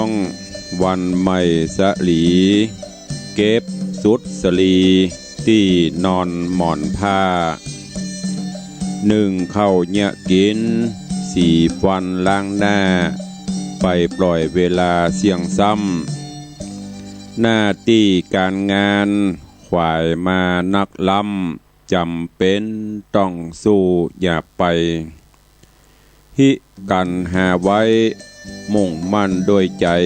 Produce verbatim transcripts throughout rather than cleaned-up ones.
องวันใหม่สะหลี เก็บสุดสะหลีตี้นอนหมอนผ้า นึ่งข้าวเยียะกิ๋น สีฟันล้างหน้า ไปปล่อยเวลาเสี้ยงซ้ำ หน้าตี้ก๋านงานขวายมานักล้ำ จ๋ำเป๋นต้องสู้อย่าไป ฮิกั๋นหาไว้ มุ่งมั่นด้วยใจ๋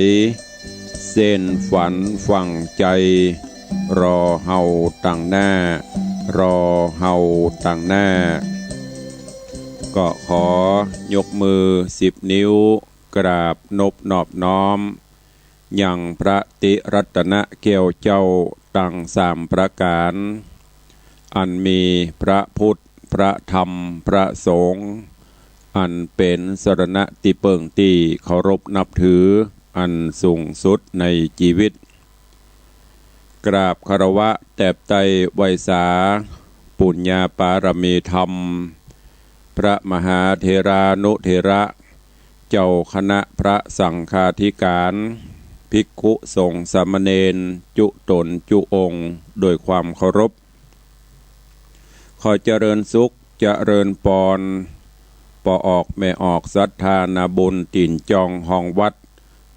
เส้นฝันฝังใจ๋ รอเฮาตังหน้า รอเฮาตังหน้า ก็ขอยกมือสิบนิ้ว กราบนบนอบน้อม ยังพระติรัตนะแก้วเจ้าตังสามประก๋าน อันมีพระพุทธ พระธรรม พระสงฆ์ อันเป๋นสรณะตี้เปิ้งตี้เคารพนับถือ อันสูงสุดในจีวิต กราบคารวะแตบไต้ไหว้สา ปุญญาปารมีธรรม พระมหาเถรานุเถระ เจ้าคณะพระสังฆาธิก๋าน ภิกขุสงฆ์สามเณร จุ๊ต๋นจุ๊องค์ ด้วยความเคารพ ขอเจริญสุข เจริญปอน ป้อออกแม่ออกศรัทธานาบุญ ตี๋นจองฮองวัด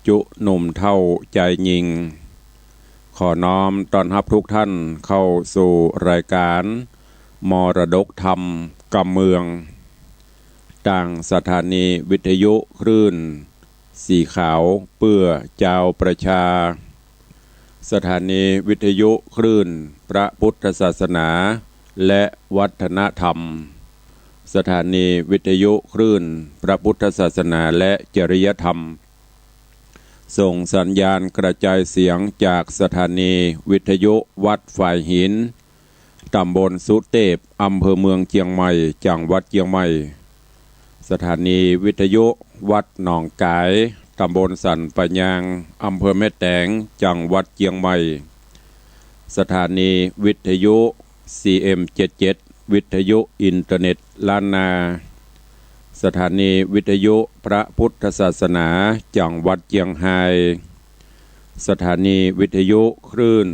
จุ๊หนุ่มเฒ่าจายญิง ขอน้อมต้อนฮับทุกท่านเข้าสู่รายก๋าน มรดกธรรมกำเมือง ตางสถานีวิทยุคลื่นสีขาวเปื้อจาวประชา สถานีวิทยุคลื่นพระพุทธศาสนาและวัฒนธรรม สถานีวิทยุคลื่นพระพุทธศาสนาและจริยธรรม ส่งสัญญาณกระจายเสียงจากสถานีวิทยุวัดฝายหิน ต๋ำบลสุเตพ อำเภอเมืองเจียงใหม่ จังหวัดเจียงใหม่ สถานีวิทยุวัดหนองก๋าย ต๋ำบลสันป่ายาง อำเภอแม่แตง จังหวัดเจียงใหม่ สถานีวิทยุ ซีเอ็มเจ็ดเจ็ด วิทยุอินเทอร์เน็ตล้านนา สถานีวิทยุพระพุทธศาสนา จังหวัดเจียงฮาย สถานีวิทยุคลื่น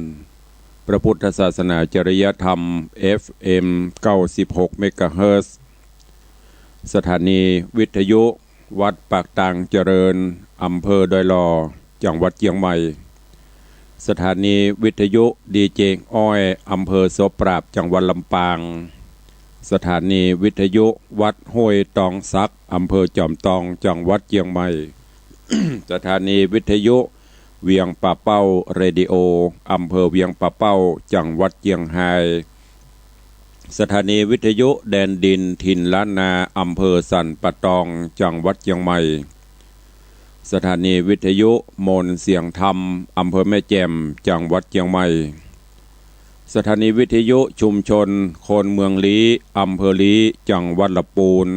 พระพุทธศาสนาจริยธรรม เอฟเอ็ม เก้าสิบหก เมกะเฮิรตซ์ สถานีวิทยุวัดปากตางเจริญ อำเภอดอยหล่อ จังหวัดเจียงใหม่ สถานีวิทยุดีเจอ้อย อำเภอโสปราบ จังหวัดลำปาง สถานีวิทยุวัดห้วยตองสัก อำเภอจอมตอง จังหวัดเจียงใหม่ สถานีวิทยุเวียงป่าเป้าเรดิโอ อำเภอเวียงป่าเป้า จังหวัดเจียงฮาย สถานีวิทยุแดนดินถิ่นล้านนา อำเภอสันป่าตอง จังหวัดเจียงใหม่ สถานีวิทยุมนต์เสียงธรรม อำเภอแม่แจ่ม จังหวัดเจียงใหม่ สถานีวิทยุชุมชนคนเมืองลี้ อำเภอลี้ จังหวัดละปูน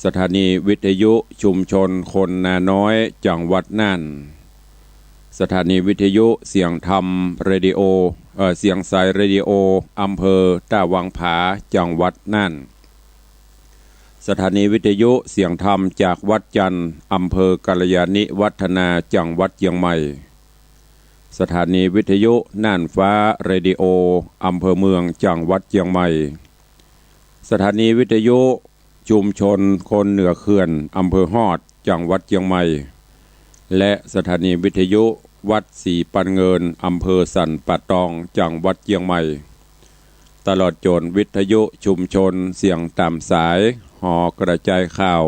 สถานีวิทยุชุมชนคนนาน้อย จังหวัดน่าน สถานีวิทยุเสียงธรรมเรดิโอ เอ่อ เสียงใสเรดิโอ อำเภอต้าวังผา จังหวัดน่าน สถานีวิทยุเสียงธรรมจากวัดจันทร์ อำเภอกัลยาณิวัฒนา จังหวัดเจียงใหม่ สถานีวิทยุน่านฟ้าเรดิโอ อำเภอเมือง จังหวัดเจียงใหม่ สถานีวิทยุชุมชนคนเหนือเขื่อน อำเภอฮอด จังหวัดเจียงใหม่ และสถานีวิทยุวัดสีปันเงิน อำเภอสันป่าตอง จังหวัดเจียงใหม่ ตลอดจ๋นวิทยุชุมชนเสียงต๋ามสาย หอกระจายข่าว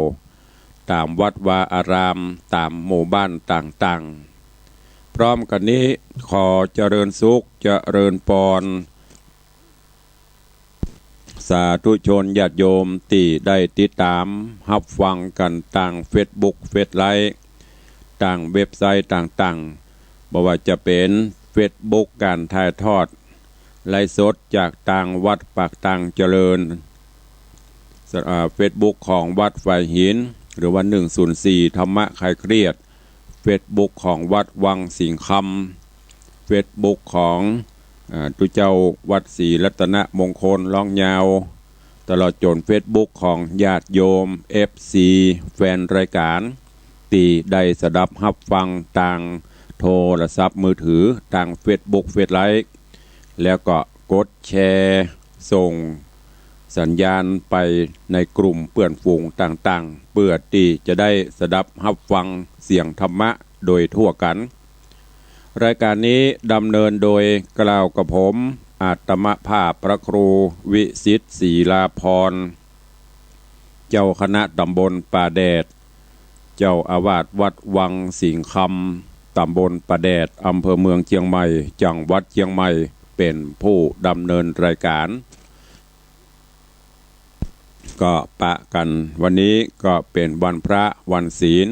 ต๋ามวัดวาอาราม ต๋ามหมู่บ้านต่างๆ พร้อมกั๋นนี้ ขอเจริญสุข เจริญปอน สาธุชนญาติโยมตี้ได้ติดต๋ามฮับฟังกั๋นตางเฟซบุ๊ก เฟซไลฟ์ ตางเว็บไซต์ต่างๆ บ่ว่าจะเป๋นเฟซบุ๊กก๋านถ่ายทอดไลฟ์สดจากตางวัดปากตางเจริญ เอ่อ เฟซบุ๊กของวัดฝายหิน หรือว่า หนึ่งศูนย์สี่ ธรรมะคลายเครียด เฟซบุ๊กของวัดวังสิงห์คำ เฟซบุ๊กของ อ่า ตุ๊เจ้าวัดศรีรัตนมงคล ร้องยาว ตลอดจ๋นเฟซบุ๊กของญาติโยม เอฟซี แฟนรายก๋าน ตี้ได้สดับฮับฟังตางโทรศัพท์มือถือ ตางเฟซบุ๊ก เฟซไลฟ์ แล้วก็กดแชร์ส่งสัญญาณไปในกลุ่มเปื้อนฝูงต่างๆ เปื้อตี้จะได้สดับฮับฟังเสียงธรรมะโดยทั่วกั๋น รายก๋านนี้ดำเนินโดยเกล้ากับผม อาตมาภาพพระครูวิสิทธิ์ ศรีลาภรณ์ เจ้าคณะตำบลป่าแดด เจ้าอาวาสวัดวังสิงห์คำ ตำบลป่าแดด อำเภอเมืองเจียงใหม่ จังหวัดเจียงใหม่ เป๋นผู้ดำเนินรายก๋าน ก็ปะกั๋น วันนี้ก็เป๋นวันพระวันศีล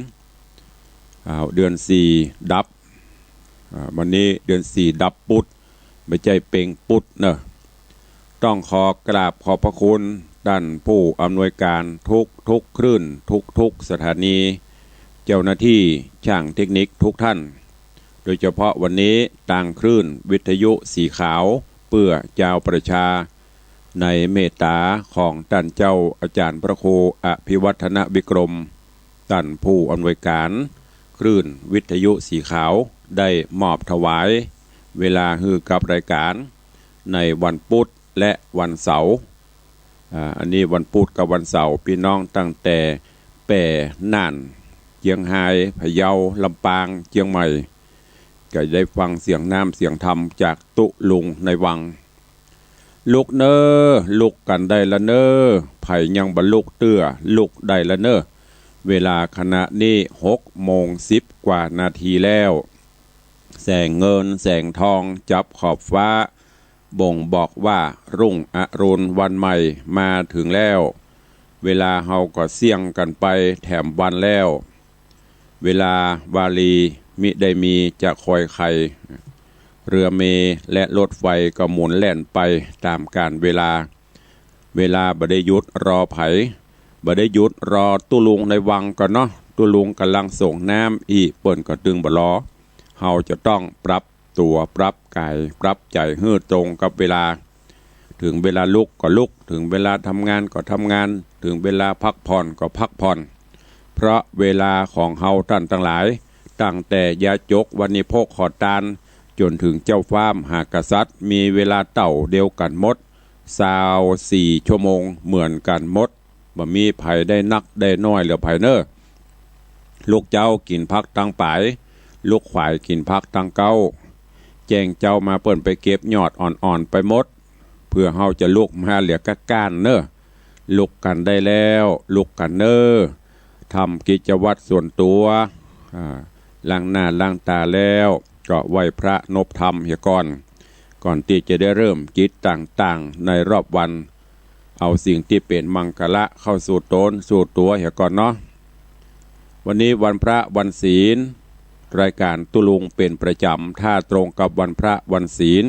อ่า เดือนสี่ดับ อ่า วันนี้เดือนสี่ดับปุ๊ด บ่ใจ้เป็งปุ๊ดเนาะ ต้องขอกราบขอบพระคุณต้านผู้อำนวยก๋านทุกๆ คลื่น ทุกๆ สถานี เจ้าหน้าตี้จ้างเทคนิคทุกท่าน โดยเฉพาะวันนี้ตางคลื่นวิทยุสีขาว เปื้อจาวประชา ในเมตต๋าของต้านเจ้าอาจ๋ารย์พระครูอภิวัฒนวิกรม ต้านผู้อำนวยก๋านคลื่นวิทยุสีขาว ได้มอบถวายเวลาหื้อกับรายก๋านในวันปุ๊ดและวันเสาร์ อ่า อันนี้วันปุ๊ดกับวันเสาร์ ปี้น้องตั้งแต่แป้ น่าน เจียงฮาย พะเยา ลำปาง เจียงใหม่ ก็ได้ฟังเสียงน้ำเสียงธรรมจากตุ๊ลุงในวัง ลุกเน่อ ลุกกั๋นได้ละเน่อ ใผยังบ่ลุกเตื้อ ลุกได้ละเน่อ เวลาขณะนี้หกโมงสิบกว่านาทีแล้ว แสงเงินแสงทองจับขอบฟ้า บ่งบอกว่ารุ่งอรุณวันใหม่มาเถิงแล้ว เวลาเฮาก็เสี้ยงกั๋นไปแถมวันแล้ว เวลาวารีมิได้มีจะคอยใคร เรือเมล์และรถไฟก็หมุนแล่นไปต๋ามกาลเวลา เวลาบ่ได้หยุดรอใผ บ่ได้หยุดรอตุ๊ลุงในวังก่อเนาะ ตุ๊ลุงก่ำลังส่งน้ำอี้ เปิ้นก็ตึงบ่รอ เฮาจะต้องปรับตั๋ว ปรับก๋าย ปรับใจ๋หื้อตรงกับเวลา เถิงเวลาลุกก็ลุก เถิงเวลาทำงานก็ทำงาน เถิงเวลาพักผ่อนก็พักผ่อน เพราะเวลาของเฮาต้านตังหลาย ตั้งแต่ยาจก วานิพก ขอตาน จ๋นเถิงเจ้าฟ้ามหากษัตริย์ มีเวลาเต้าเดียวกั๋นหมด ซาวสี่ชั่วโมงเหมือนกั๋นหมด บ่มีใผได้นักได้น้อยเหลือใผเน่อ ลุกเจ๊ากิ๋นผักตังป๋าย ลุกขวายกิ๋นผักตังเก๊า แจ้งเจ๊ามาเปิ้นไปเก็บยอดอ่อนๆ ไปหมด เปื้อเฮาจะลุกมาเหลือก้านๆ เน่อ ลุกกั๋นได้แล้ว ลุกกั๋นเน่อ ทำกิจวัตรส่วนตั๋ว อ่า ล้างหน้าล้างต๋าแล้ว ก็ไหว้พระนบธรรมเหียก่อน ก่อนตี้จะได้เริ่มกิจต่างๆ ในรอบวัน เอาสิ่งตี้เป๋นมังคละเข้าสู่ต๋นสู่ตั๋วเหียก่อนเนาะ วันนี้วันพระวันศีล รายก๋านตุ๊ลุงเป๋นประจ๋ำ ถ้าตรงกับวันพระวันศีล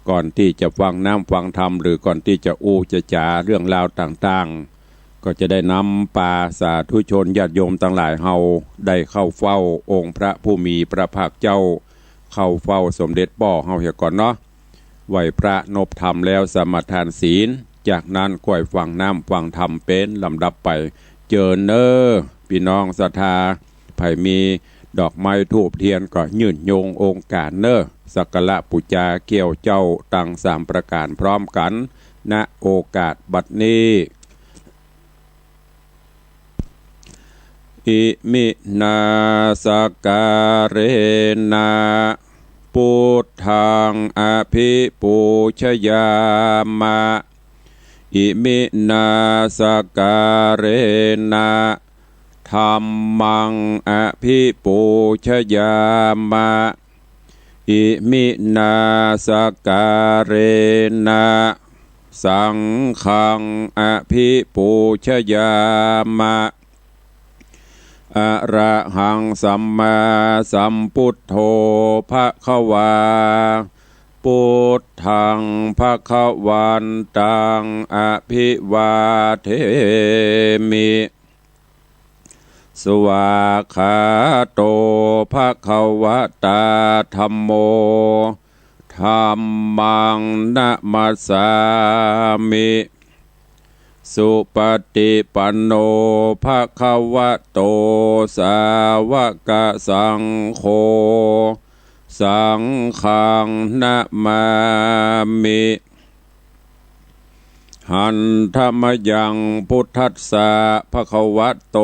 ก่อนตี้จะฟังน้ำฟังธรรม หรือก่อนตี้จะอู้จะจ๋าเรื่องราวต่างๆ ก็จะได้นำปาสาธุชนญาติโยมตังหลายเฮา ได้เข้าเฝ้าองค์พระผู้มีพระภาคเจ้า เข้าเฝ้าสมเด็จป้อเฮาเหียก่อนเนาะ ไหว้พระนบธรรมแล้วสมาทานศีล จากนั้นก้อยฟังน้ำฟังธรรมเป๋นลำดับไป เจิญเน่อ ปี้น้องศรัทธา ใผมีดอกไม้ธูปเตียนก็ยื่นโยงองค์ก๋านเน่อ สักการะปู๋จาเกี้ยวเจ้าตังสามประก๋านพร้อมกั๋น ณ โอกาสบัดนี้ อิมินาสการะนะ ปุทธังอภิปูชยามะ อิมินาสการะนะ ธัมมังอภิปูชยามะ อิมินาสการะนะ สังฆังอภิปูชยามะ อะระหังสัมมาสัมพุทโธภะคะวา พุทธังภะคะวันตังอภิวาเทมิ สวากขาโตภะคะวะตา ธัมโม ธัมมังนะมัสสามิ สุปฏิปันโน ภะคะวะโต สาวกสังโฆ สังฆัง นะมามิ หันธะมะยัง พุทธัสสะ ภะคะวะโต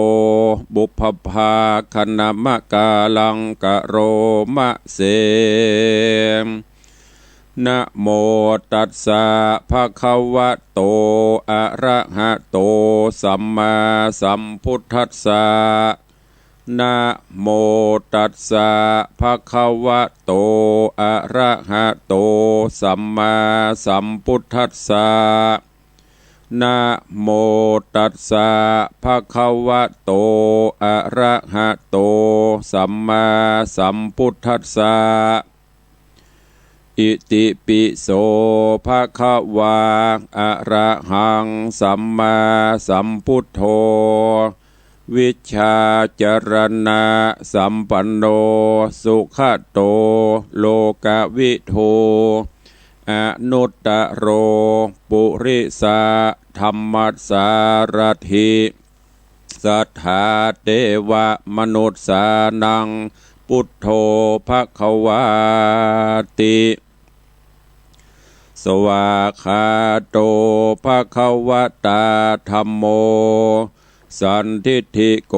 ปุพพะภาคะนะมะกาลัง กะโรมะเส นะโมตัสสะ ภะคะวะโต อะระหะโต สัมมาสัมพุทธัสสะ นะโมตัสสะ ภะคะวะโต อะระหะโต สัมมาสัมพุทธัสสะ นะโมตัสสะ ภะคะวะโต อะระหะโต สัมมาสัมพุทธัสสะ อิติปิโส ภะคะวา อะระหัง สัมมาสัมพุทโธ วิชชาจรณะสัมปันโน สุขะโต โลกะวิทู อนุตตะโร ปุริสะธัมมัสสารัตถิ สัทธาเตวะมนุสสานัง พุทโธ ภะคะวาติ สวากขาโต ภะคะวะตา ธัมโม สันทิฏฐิโก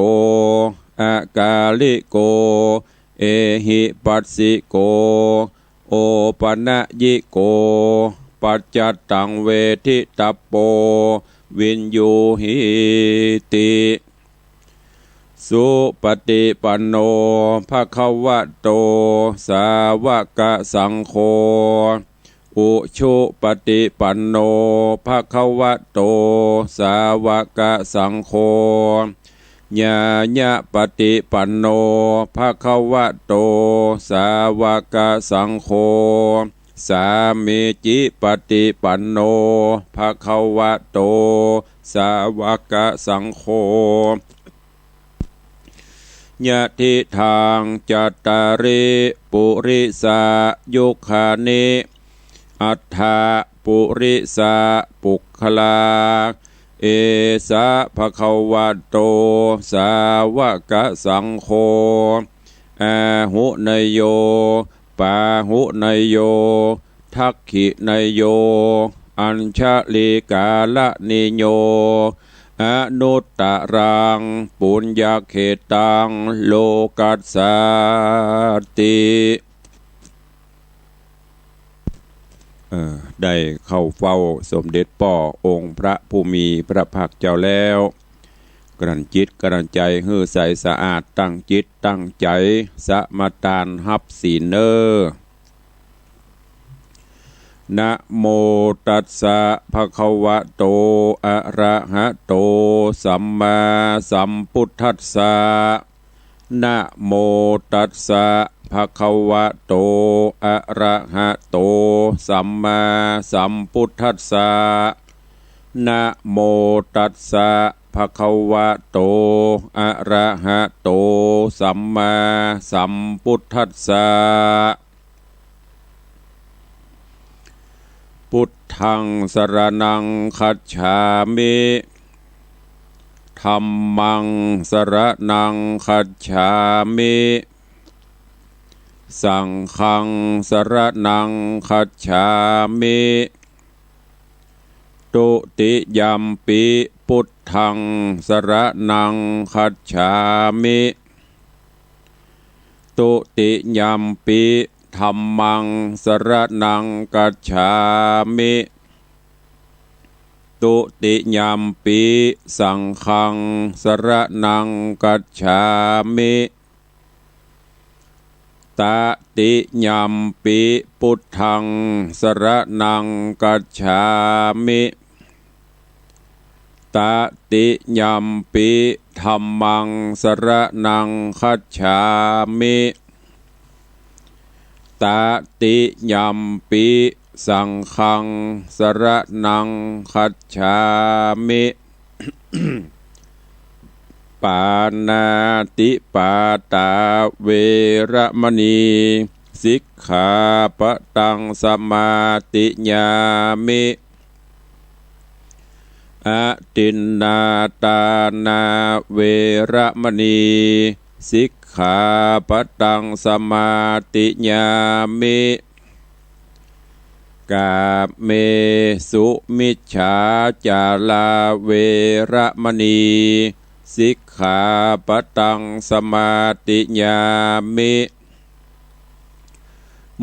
อะกาลิโก เอหิปัสสิโก โอปะนะยิโก ปัจจัตตัง เวทิตัปโป วิญญูหีติ สุปฏิปันโน ภะคะวะโต สาวกสังโฆ อุชุปฏิปันโน ภะคะวะโต สาวกสังโฆ ญาณปฏิปันโน ภะคะวะโต สาวกสังโฆ สามีจิปฏิปันโน ภะคะวะโต สาวกสังโฆ ยะทิฏฐัง จัตตาริ ปุริสายุคานิ อัฏฐะ ปุริสะปุคคลา เอสะ ภะคะวะโต สาวกสังโฆ อาหุเนยโย ปาหุเนยโย ทักขิเนยโย อัญชลีกาลนิโย อนุตตะรัง ปุญญะเขตัง โลกัสสาติ เอ่อ ได้เข้าเฝ้าสมเด็จป้อองค์พระผู้มีพระภาคเจ้าแล้ว กลั่นจิตกลั่นใจหื้อใสสะอาด ตั้งจิตตั้งใจสมาตานฮับศีลเน่อ นะโมตัสสะ ภะคะวะโต อะระหะโต สัมมาสัมพุทธัสสะ นะโมตัสสะ ภะคะวะโต อะระหะโต สัมมาสัมพุทธัสสะ นะโมตัสสะ ภะคะวะโต อะระหะโต สัมมาสัมพุทธัสสะ พุทธัง สรณัง คัจฉามิ ธัมมัง สรณัง คัจฉามิ สังฆัง สรณัง คัจฉามิ ตุติยัมปิ พุทธัง สรณัง คัจฉามิ ตุติยัมปิ ธัมมัง สรณัง คัจฉามิ ตุติยัมปิ สังฆัง สรณัง คัจฉามิ ตติยัมปิ พุทธัง สรณัง คัจฉามิ ตติยัมปิ ธัมมัง สรณัง คัจฉามิ ตติยัมปิ สังฆัง สรณัง คัจฉามิ ปาณาติปาตา เวระมะณี สิกขาปะตัง สมาธิยามิ ทินนาทานาเวระมณี สิกขาปะตังสมาธิยามิ กาเมสุมิจฉาจาราเวระมณี สิกขาปะตังสมาธิยามิ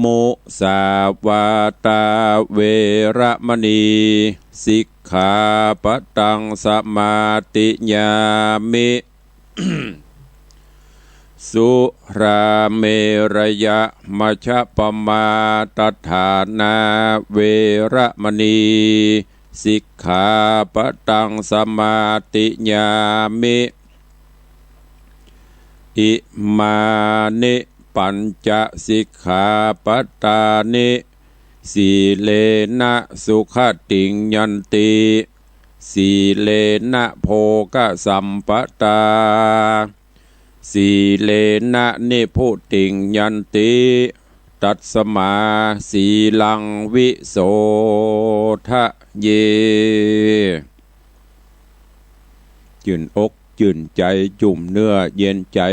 มุสาวาทาเวระมณี สิกขาปะตังสมาธิยามิ สุราเมรยะมัชฌปมาทฐานาเวระมณี สิกขาปะตังสมาธิยามิ อิมานิปัญจสิกขาปะตานิ สีเลนะสุขติงยันติ สีเลนะโภคสัมปตา สีเลนะนิพพุติงยันติ ตัสมาสีลังวิโสทะเย จื้นอกจื้นใจ๋ จุ่มเนื้อเย็นใจ๋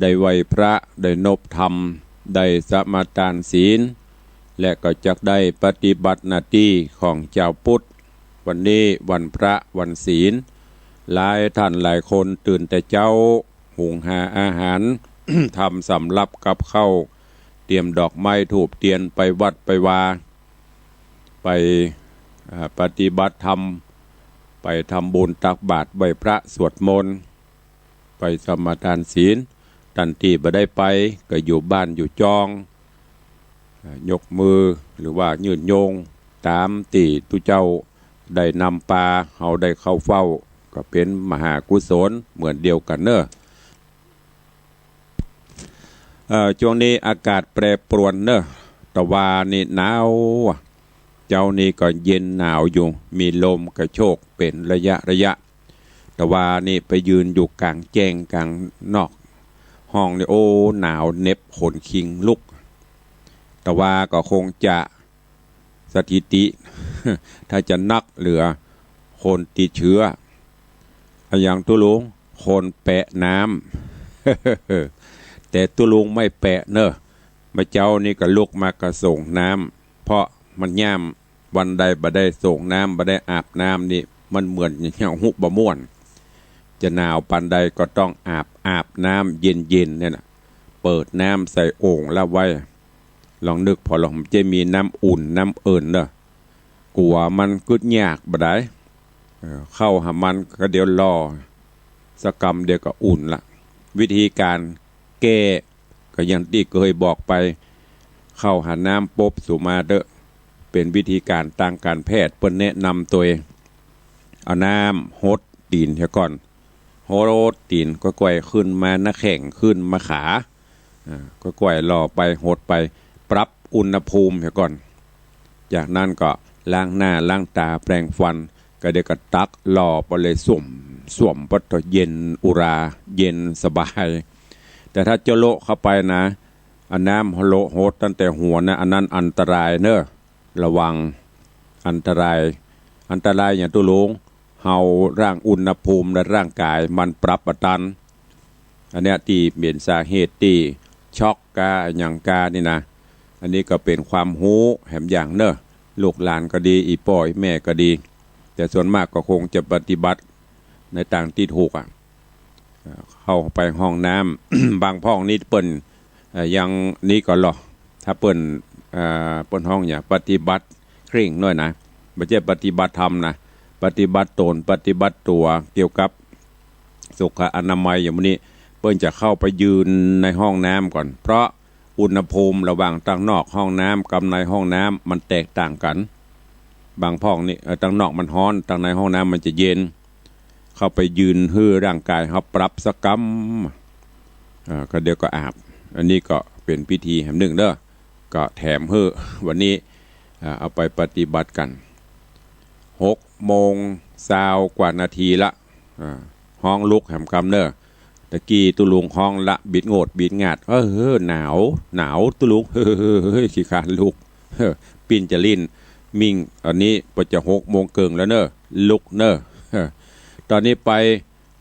ได้ไหว้พระ ได้นบธรรม ได้สมาทานศีล และก็จักได้ปฏิบัติหน้าตี้ของจาวพุทธ วันนี้วันพระวันศีล หลายท่านหลายคนตื่นแต่เจ๊า หุงหาอาหาร ทำสำรับกับข้าว เตรียมดอกไม้ธูปเตียนไปวัดไปวา ไป อ่า ปฏิบัติธรรม ไปทำบุญตักบาตรไหว้พระสวดมนต์ ไปสมาทานศีล ต้านตี้บ่ได้ไปก็อยู่บ้านอยู่จอง อ่า ยกมือหรือว่ายื่นโยงต๋ามตี้ตุ๊เจ้าได้นำปา เฮาได้เข้าเฝ้า ก็เป๋นมหากุศลเหมือนเดียวกั๋นเน่อ เอ่อ จ้วงนี้อากาศแปรปรวนเน่อ ตะวานี่หนาว เจ๊านี้ก็เย็นหนาวอยู่ มีลมกระโชกเป๋นระยะระยะ ตะวานี่ไปยืนอยู่ก๋างแจ้งก๋างนอกห้องนี่ โอ้ หนาวเหน็บขนคิงลุก ตะวาก็คงจะ สถิติ ถ้าจะนักเหลือคนติดเชื้อ อะหยังตุ๊ลุง คนแปะน้ำ แต่ตุ๊ลุงไม่แปะเน่อ เมื่อเจ๊านี้ก็ลุกมาก็ส่งน้ำ เพราะมันย่ามวันใดบ่ได้ส่งน้ำ บ่ได้อาบน้ำนี่ มันเหมือนอย่างหุบบ่ม่วน จะหนาวปานใดก็ต้องอาบ อาบน้ำเย็นๆ เนี่ยนะ เปิดน้ำใส่โอ่งแล้วไว้ ลองนึกผ่อลอง มันจะมีน้ำอุ่นน้ำเอิญเน่อ กั๋วมันกึ๊ดยากบ่ได้ เออ เข้าหามันก็เดี๋ยวรอ สักกำเดียวก็อุ่นละ วิธีการแก้ก็อย่างตี้เกยบอกไป เข้าหาน้ำปุ๊บ สูมาเต๊อะ เป๋นวิธีการตางก๋านแพทย์ เปิ้นแนะนำตวย เอาน้ำหดตี๋นเหียก่อน หดตี๋น ก้อยๆ ขึ้นมาหน้าแข้ง ขึ้นมาขา อ่า ก้อยๆ หล่อไป หดไป ปรับอุณหภูมิเหียก่อน จากนั้นก็ล้างหน้า ล้างต๋า แปรงฟัน ก็เดี๋ยวก็ตักหล่อไปเลย ส้วม ส้วม ปะโถ เย็นอุรา เย็นสบาย แต่ถ้าจะโละเข้าไปนะ เอาน้ำโละหดตั้งแต่หัวนะ อันนั้นอันตรายเน่อ ระวัง อันตราย อันตรายอย่างตุ๊ลุง เฮาร่างอุณหภูมิในร่างกายมันปรับบ่ตัน อันเนี้ยตี้เป๋นสาเหตุตี้ช็อกกาอะหยังกานี่นะ อันนี้ก็เป๋นความฮู้แหมอย่างเน่อ ลูกหลานก็ดี อี่ป้ออี่แม่ก็ดี แต่ส่วนมากก็คงจะปฏิบัติในตางตี้ถูกอะ เอ่อ เข้าไปห้องน้ำ บางพ่องนี่เปิ้น เอ่อ ยังนี่ก่อลอ ถ้าเปิ้น เอ่อ เปิ้นฮ้องหยัง ปฏิบัติเคร่งหน้อยนะ บ่ใจ้ปฏิบัติธรรมนะ ปฏิบัติตน ปฏิบัติตั๋ว เกี่ยวกับสุขอนามัยอย่างนี้ เปิ้นจะเข้าไปยืนในห้องน้ำก่อน เพราะอุณหภูมิระหว่างตางนอกห้องน้ำกับในห้องน้ำมันแตกต่างกั๋น บางพ่องนี่ เอ่อ ตางนอกมันฮ้อน ตางในห้องน้ำมันจะเย็น เข้าไปยืนหื้อร่างกายเฮาปรับสักกำ อ่า ก็เดี๋ยวก็อาบ อันนี้ก็เป๋นพิธีแหมนึ่งเน่อ ก็แถมหื้อ วันนี้ อ่า เอาไปปฏิบัติกั๋น หกโมงซาวกว่านาทีละ อ่า ฮ้องลุกแหมกำเน่อ ตะกี้ตุ๊ลุงฮ้องละบิดโงดบิดงาด เออ หนาว หนาวตุ๊ลุง เฮ้ย ขี้คร้านลุก ปิ้นจะลิ้น มิ่ง อันนี้ก็จะหกโมงเกิ่งแล้วเน่อ ลุกเน่อ ตอนนี้ไป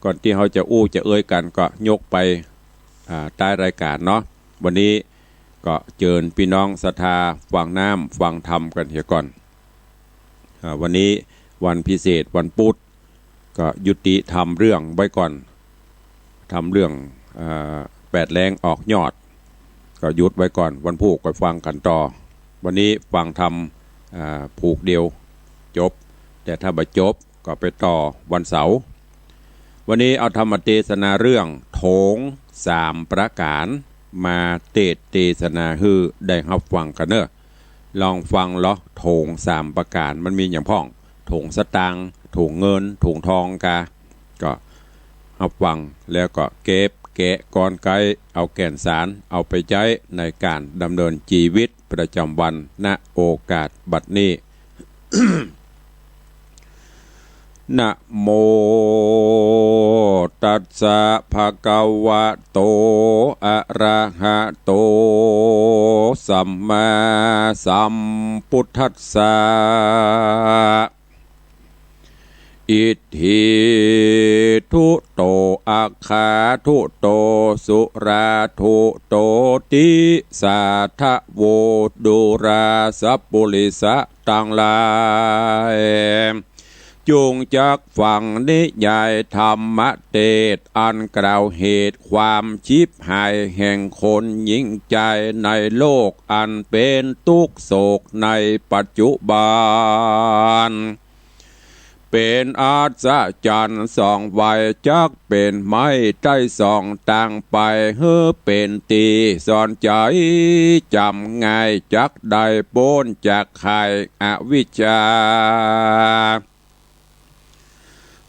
ก่อนตี้เฮาจะอู้จะเอ่ยกั๋นก็ยกไป อ่า ต๊ายรายก๋านเนาะ วันนี้ก็เจิญปี้น้องศรัทธาฟังน้ำฟังธรรมกั๋นเหียก่อน อ่า วันนี้วันพิเศษวันปุ๊ด ก็ยุติธรรมเรื่องไว้ก่อน ธรรมเรื่อง อ่า แปดแล้งออกยอด ก็หยุดไว้ก่อน วันพูกก็ฟังกั๋นต่อ วันนี้ฟังธรรม อ่า ผูกเดียวจบ แต่ถ้าบ่จบก็ไปต่อวันเสาร์ วันนี้เอาธรรมเตสนาเรื่องโถงสามประก๋านมาเตสน์เตสนาหื้อได้ฮับฟังกั๋นเน่อ ลองฟังเลาะ โถงสามประก๋านมันมีหยังพ่อง โถงสตางค์ โถงเงิน โถงทองกา ก็ฮับฟังแล้วก็เก็บแกะกลไกเอาแก่นสารเอาไปใจ๊ในก๋านดำเนินจีวิตประจ๋ำวัน ณ โอกาสบัดนี้ นะโมตัสสะ ภะคะวะโต อะระหะโต สัมมาสัมพุทธัสสะ อิทธิทุโต อักขาทุโต สุราทุโต ติสาทะโว ดูราสะปุริสะตังหลาย จุ่งจักฟังนิยายธรรมเตสน์อันกล่าวเหตุความฉิบหายแห่งคนหญิงจายในโลกอันเป๋นตุ๊กข์โศกในปัจจุบัน เป๋นอัศจรรย์ส่องไว จักเป๋นไม้ใต้ส่องตางไป หื้อเป๋นตี้สอนใจ๋จ๋ำง่าย จักได้ป๊นจากข่ายอวิชชา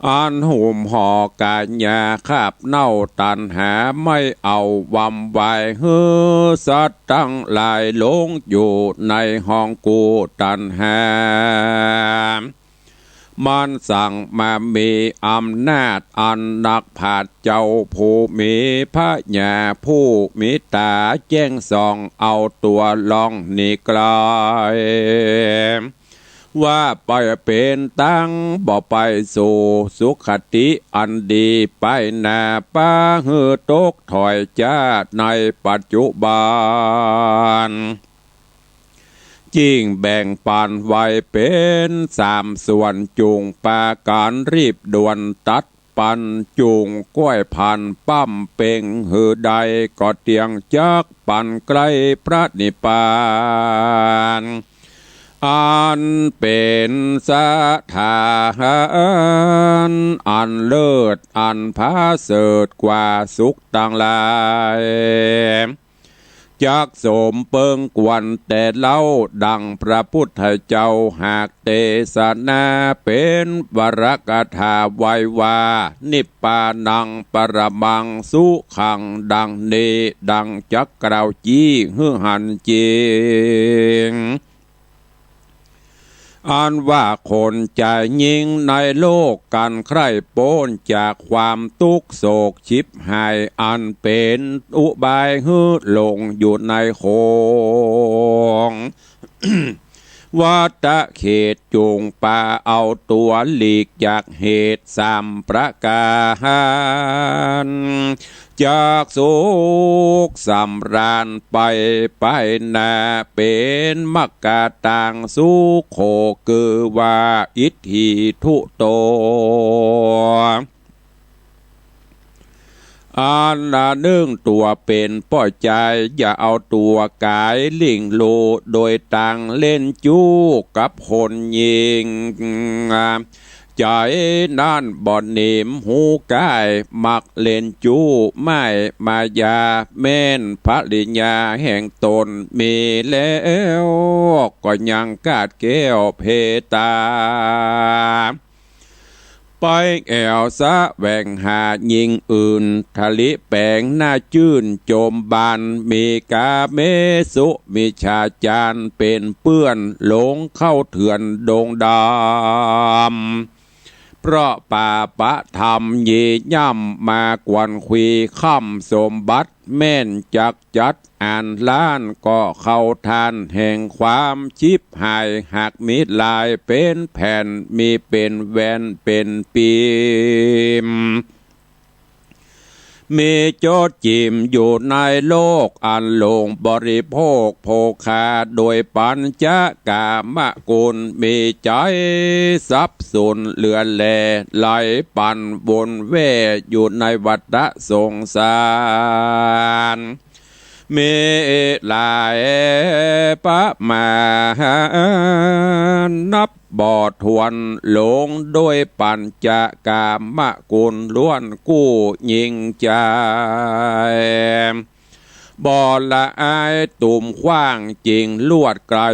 อันหุ้มห่อก๋ายาคาบเน่าตัณหา ไม่เอาวำวาย หื้อสัตว์ตังหลายหลงอยู่ในห้องกู้ตัณหา มันสั่งมามีอำนาจอันนัก ผาดเจ้าผู้มีผญา ผู้มีต๋าแจ้งส่อง เอาตั๋วล่องหนีไกล ว่าไปเป๋นตังบ่ไปสู่สุคติอันดีไปหน้า ปาหื้อตกถอยจ้าในปัจจุบัน จิ่งแบ่งปันไว้เป๋นสามส่วน จุ่งปากั๋นรีบด่วนตัดปั๋น จุ่งก้วยผันป้ำเป่งหื้อได้ ก็เตียงจักปั๋นใกล้พระนิพพาน อันเป๋นสถานอันเลิศ อันผาเสริฐกว่าสุขตังหลาย จักสมเปิงควรแต่เล่า ดังพระพุทธเจ้าหากเตสนา เป๋นวรกถาไว้ว่า นิพพานังปรมังสุขัง ดังนี้ ดังจักกล่าวจี้หื้อหันจริง อันว่าคนจายญิงในโลกกั๋นใคร่ป๊นจากความตุ๊กข์โศกฉิบหาย อันเป๋นอุบายหื้อหลงอยู่ในขงวัฏเขต จุ่งปาเอาตั๋วหลีกจากเหตุสามประก๋าน จักสุขสำราญไปไปหน้า เป๋นมรรคาตางสุโข คือว่าอิทธิทุโต อันนึ่งตั๋วเป๋นป้อจาย อย่าเอาตั๋วก๋ายลิ่งลู่ โดยตางเล่นจู้กับคนญิง ใจ๋นั้นบ่หนิมฮู้ก้าย มักเล่นจู้ไม้มายา แม่นภริยาแห่งต๋นมีแล้ว ก็ยังกาดแก้วเพตา ไปแอ่วแสวงหาญิงอื่น ทะลิแป๋งหน้าจื้นโจมบาน มีกาเมสุมิจฉาจารเป๋นเปื้อน หลงเข้าเถื่อนดงดำ เพราะปาปะธรรมยีย่ำ มาขวัญขวีค้ำสมบัติ แม่นจักจัดอันล้าน ก็เข้าทานแห่งความฉิบหาย หากมีหลายเป๋นแผ่น มีเป๋นแหวนเป๋นปิม มีโจทย์จิ่มอยู่ในโลกอันหลงบริโภคโภคา โดยปัญจกามกุล มีใจ๋สับสนเหลือแล ไหลปั่นวนแว่อยู่ในวัฏสงสาร มีหลายประมาณนับบ่ถ้วน หลงโดยปัญจกามกุลล้วนกู้ยิ่งใจ๋ บ่ละอายตุ่มขว้าง จิ่งลวดไก๋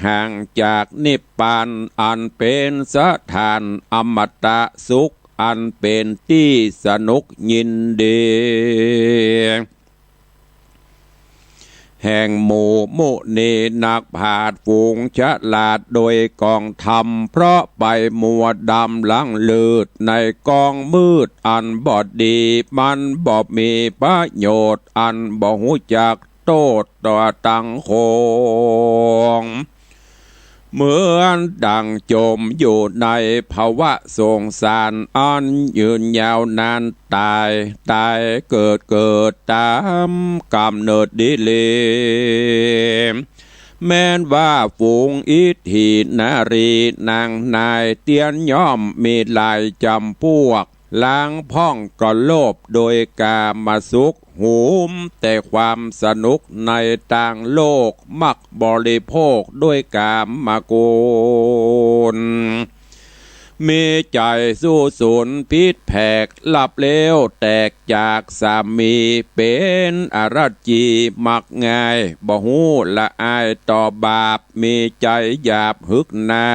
ห่างจากนิพพาน อันเป๋นสถานอมตะสุข อันเป๋นตี้สนุกยินดี แห่งหมู่มุนีนักปราชญ์ฝูงฉลาดโดยกองธรรม เพราะไปมัวดำหลงลืดในกองมืดอันบ่ดี มันบ่มีประโยชน์ อันบ่ฮู้จักโต้ษต่อตังคง เหมือนดั่งจมอยู่ในภวะสงสารอันยืนยาวนาน ต๋าย ต๋าย เกิด เกิด ต๋ามก๋ำเนิดดีหลี แม้นว่าฝูงอิทธินารีนางนายเตียนย่อมมีหลายจ๋ำปวก ลางพ่องก็โลภโดยกามสุข หุมแต่ความสนุกในตางโลก มักบริโภคด้วยกามกุล มีใจ๋สู้สุนผิดแผก ลับแล้วแตกจากสามี เป๋นอรัจจีมักง่าย บ่ฮู้ละอายต่อบาป มีใจ๋หยาบหึกหนา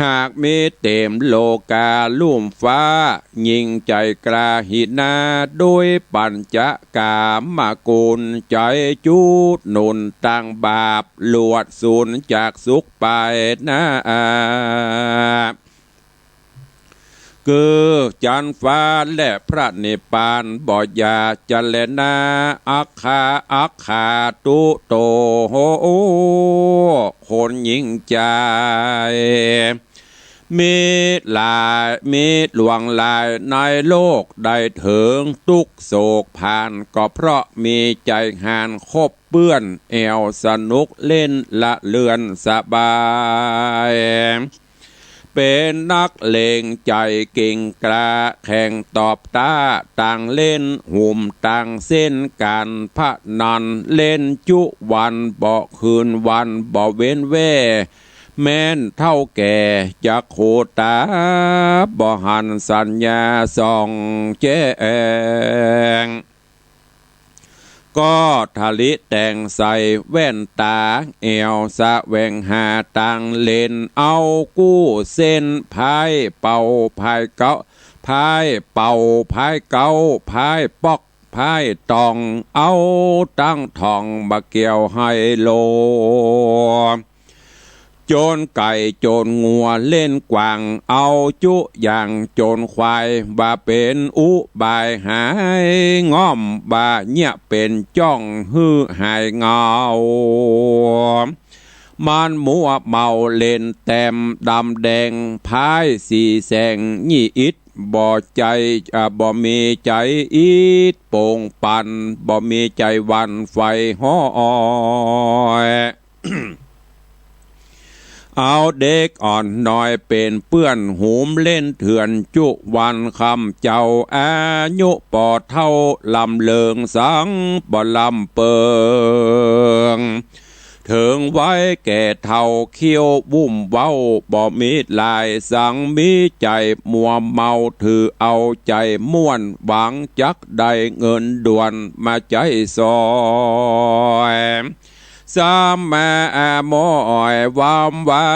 หากมีเต๋มโลกาลุ่มฟ้า ยิ่งใจ๋กล้าหินา โดยปัญจกามกุล ใจ๋จุดหนุนตังบาป หลวดสูญจากสุขไปนา คือจันทร์ฟ้าและพระนิพพาน บ่อย่าจะแลนา อัคคา อัคคาตุโต คนยิ่งใจ๋ มีหลาย มีหลวงหลายในโลกได้เถิงตุ๊กข์โศกผ่าน ก็เพราะมีใจ๋หานคบเปื้อน แอ่วสนุกเล่นละเลื่อนสบาย เป๋นนักเลงใจ๋เก่งกล้า แข่งตอบต้าตางเล่น หุมตางเส้นก๋านพนัน เล่นจุวันบ่คืนวันบ่เว้นแว่ แม้นเฒ่าแก่จักโขต๋า บ่หันสัญญาส่องแจ้ง ก็ทะลิแต่งใส่แว่นต๋า แอ่วแสวงหาตางเล่น เอากู้เส้นพายเป่าพายเก๊า พายเป่าพายเก๊า พายป๊อก พายต่อง เอาตังถ่องบ่าเกี่ยวไฮโล โจนไก่โจนงัวเล่นกว่าง เอาจุอย่างโจนควาย บ่าเป๋นอุบายหายง่อม บ่าเยียะเป๋นจ้องหื้อหายเหงา มันมัวเมาเล่นแต้มดำแดง พายสีแสงยี่อิด บ่ใจ๋ อ่า บ่มีใจ๋อิดโป่งปัน บ่มีใจ๋หวั่นไฟฮ้อย เอาเด็กอ่อนน้อยเป๋นเปื้อน หุมเล่นเถื่อนจุวันค่ำเจ๊า อายุปอเฒ่าล้ำเลิงสังบ่ล้ำเปิง เถิงวัยแก่เฒ่าเขี้ยววุ่มเว้า บ่มีหลายสัง มีใจ๋มัวเมาถือเอาใจ๋ม่วน หวังจักได้เงินด่วนมาใจ๊สอย ซ้ำมาอามอยวามวา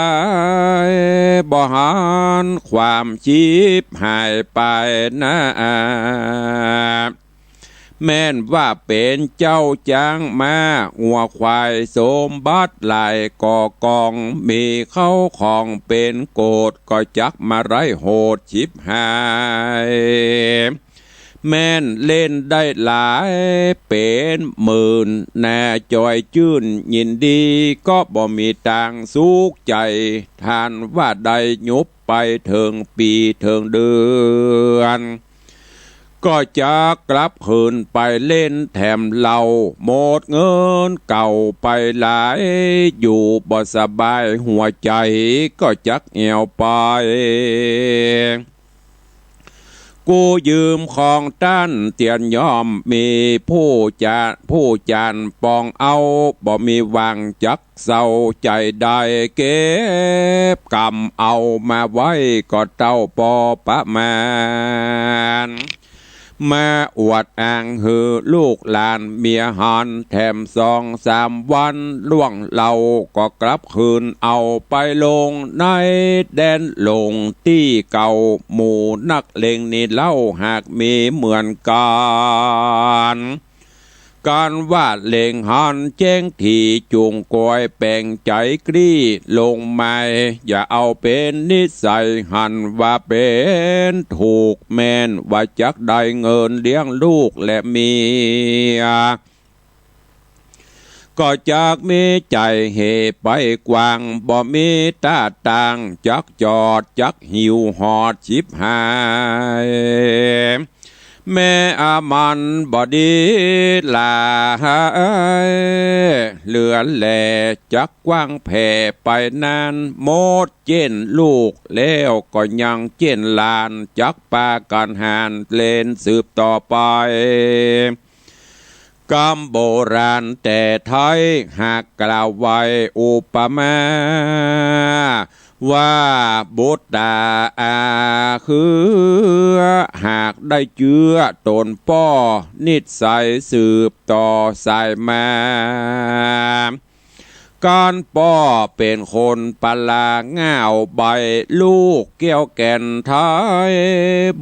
ย บ่หันความฉิบหายไปนา แม้นว่าเป๋นเจ้าจ๊างม้างัวควาย สมบัติหลายก่อกอง มีเข้าของเป๋นโกด ก็จักมาร้ายโหดฉิบหาย แม่นเล่นได้หลายเป๋นหมื่น น่าจอยจื้นยินดี ก็บ่มีตางสุขใจ๋ ถ้านว่าได้หยุบไปเถิงปี๋เถิงเดือน ก็จักกลับคืนไปเล่นแถมเล่า หมดเงินเก่าไปหลาย อยู่บ่สบายหัวใจ๋ ก็จักแอ่วไป กู้ยืมของต้านเตียน ย่อมมีผู้จะ ผู้จ๋านปองเอา บ่มีหวังจักเศร้าใจ๋ได้ เก็บกำเอามาไว้ก็เต้าปอประมาณ มาอวดอ้างหื้อลูกหลานเมียหัน แถมสองสามวันล่วงเล่า ก็กลับคืนเอาไปลงในแดนหลงตี้เก่า หมู่นักเลงนี่เล่าหากมีเหมือนกั๋น กันว่าเลงหันแจ้งถี่ จุ่งกอยแป๋งใจ๋กลี้ลงใหม่ อย่าเอาเป๋นนิสัย หันว่าเป๋นถูก แม่นว่าจักได้เงินเลี้ยงลูกและเมีย ก็จักมีใจ๋เหไปกว้าง บ่มีต้าตางจักจอด จักหิวหอดฉิบหาย แม้อามันบ่ดีหลาย เหลือแหล่จักกว้างแผ่ไปนั้น หมดเจ้นลูกแล้วก็ยังเจ้นหลาน จักปากั๋นหาญเล่นสืบต่อไป กำโบราณแต่ไทยหากกล่าวไว้อุปมา ว่าบุตรต๋าอาคือ หากได้เจื้อต๋นป้อ นิสัยสืบต่อสายมา ก๋านป้อเป๋นคนปะลาง่าวใบ ลูกแก้วแก่นไทย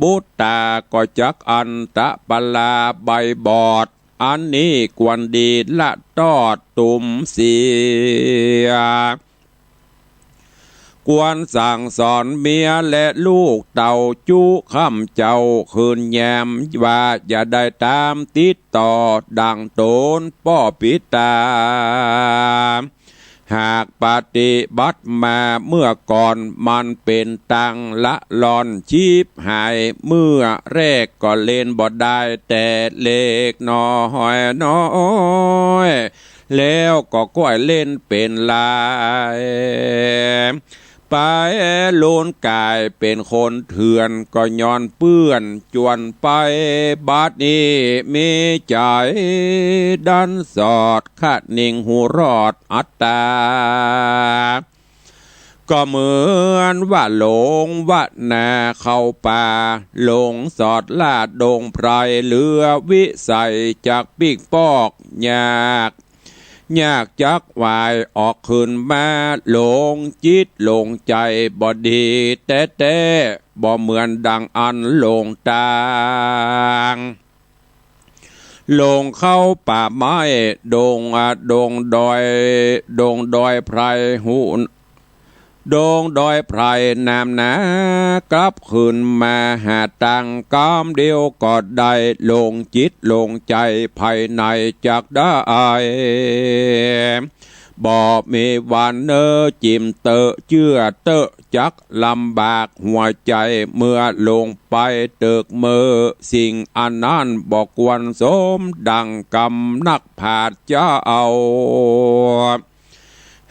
บุตรต๋าก็จักอันตะปะลาใบบอด อันนี้ควรดีละตอดตุ่มเสีย ควรสั่งสอนเมียและลูกเต้าจุ๊ค่ำเจ๊าคืนแยม ว่าอย่าได้ต๋ามติดต่อดั่งต๋นป้อปิดต๋า หากปฏิบัติมาเมื่อก่อน มันเป๋นตางละล่อนฉิบหาย เมื่อแรกก็เล่นบ่ได้แต่เล็กน้อยน้อย แล้วก็ก้อยเล่นเป๋นหลาย ไปลุนก๋ายเป๋นคนเถื่อน ก็ย้อนเปื้อนจวนไป บัดนี้มีใจ๋ดันสอด คะนิงฮู้รอดอัตต๋า ก็เหมือนว่าหลงวนาเข้าป่า หลงสอดล่าดงไพร เหลือวิสัยจักปิ๊กปอก ยาก ยากจักหวายออกคืนมา หลงจิตหลงใจ๋บ่ดีแต๊ๆ บ่เหมือนดั่งอันหลงตาง หลงเข้าป่าไม้ดง อ่า ดงดอย ดงดอยไพร ฮู้ ดงดอยไพรนามหนา กลับคืนมาหาตางกำเดียวก็ได้ หลงจิตหลงใจ๋ภายในจักได้ บ่มีวันเน่อจิมเต๊อะเจื้อเต๊อะ จักลำบากหัวใจ๋ เมื่อหลงไปเติกเมอสิ่งอันนั้น บ่ควรสมดั่งกำนักผาดเจ้า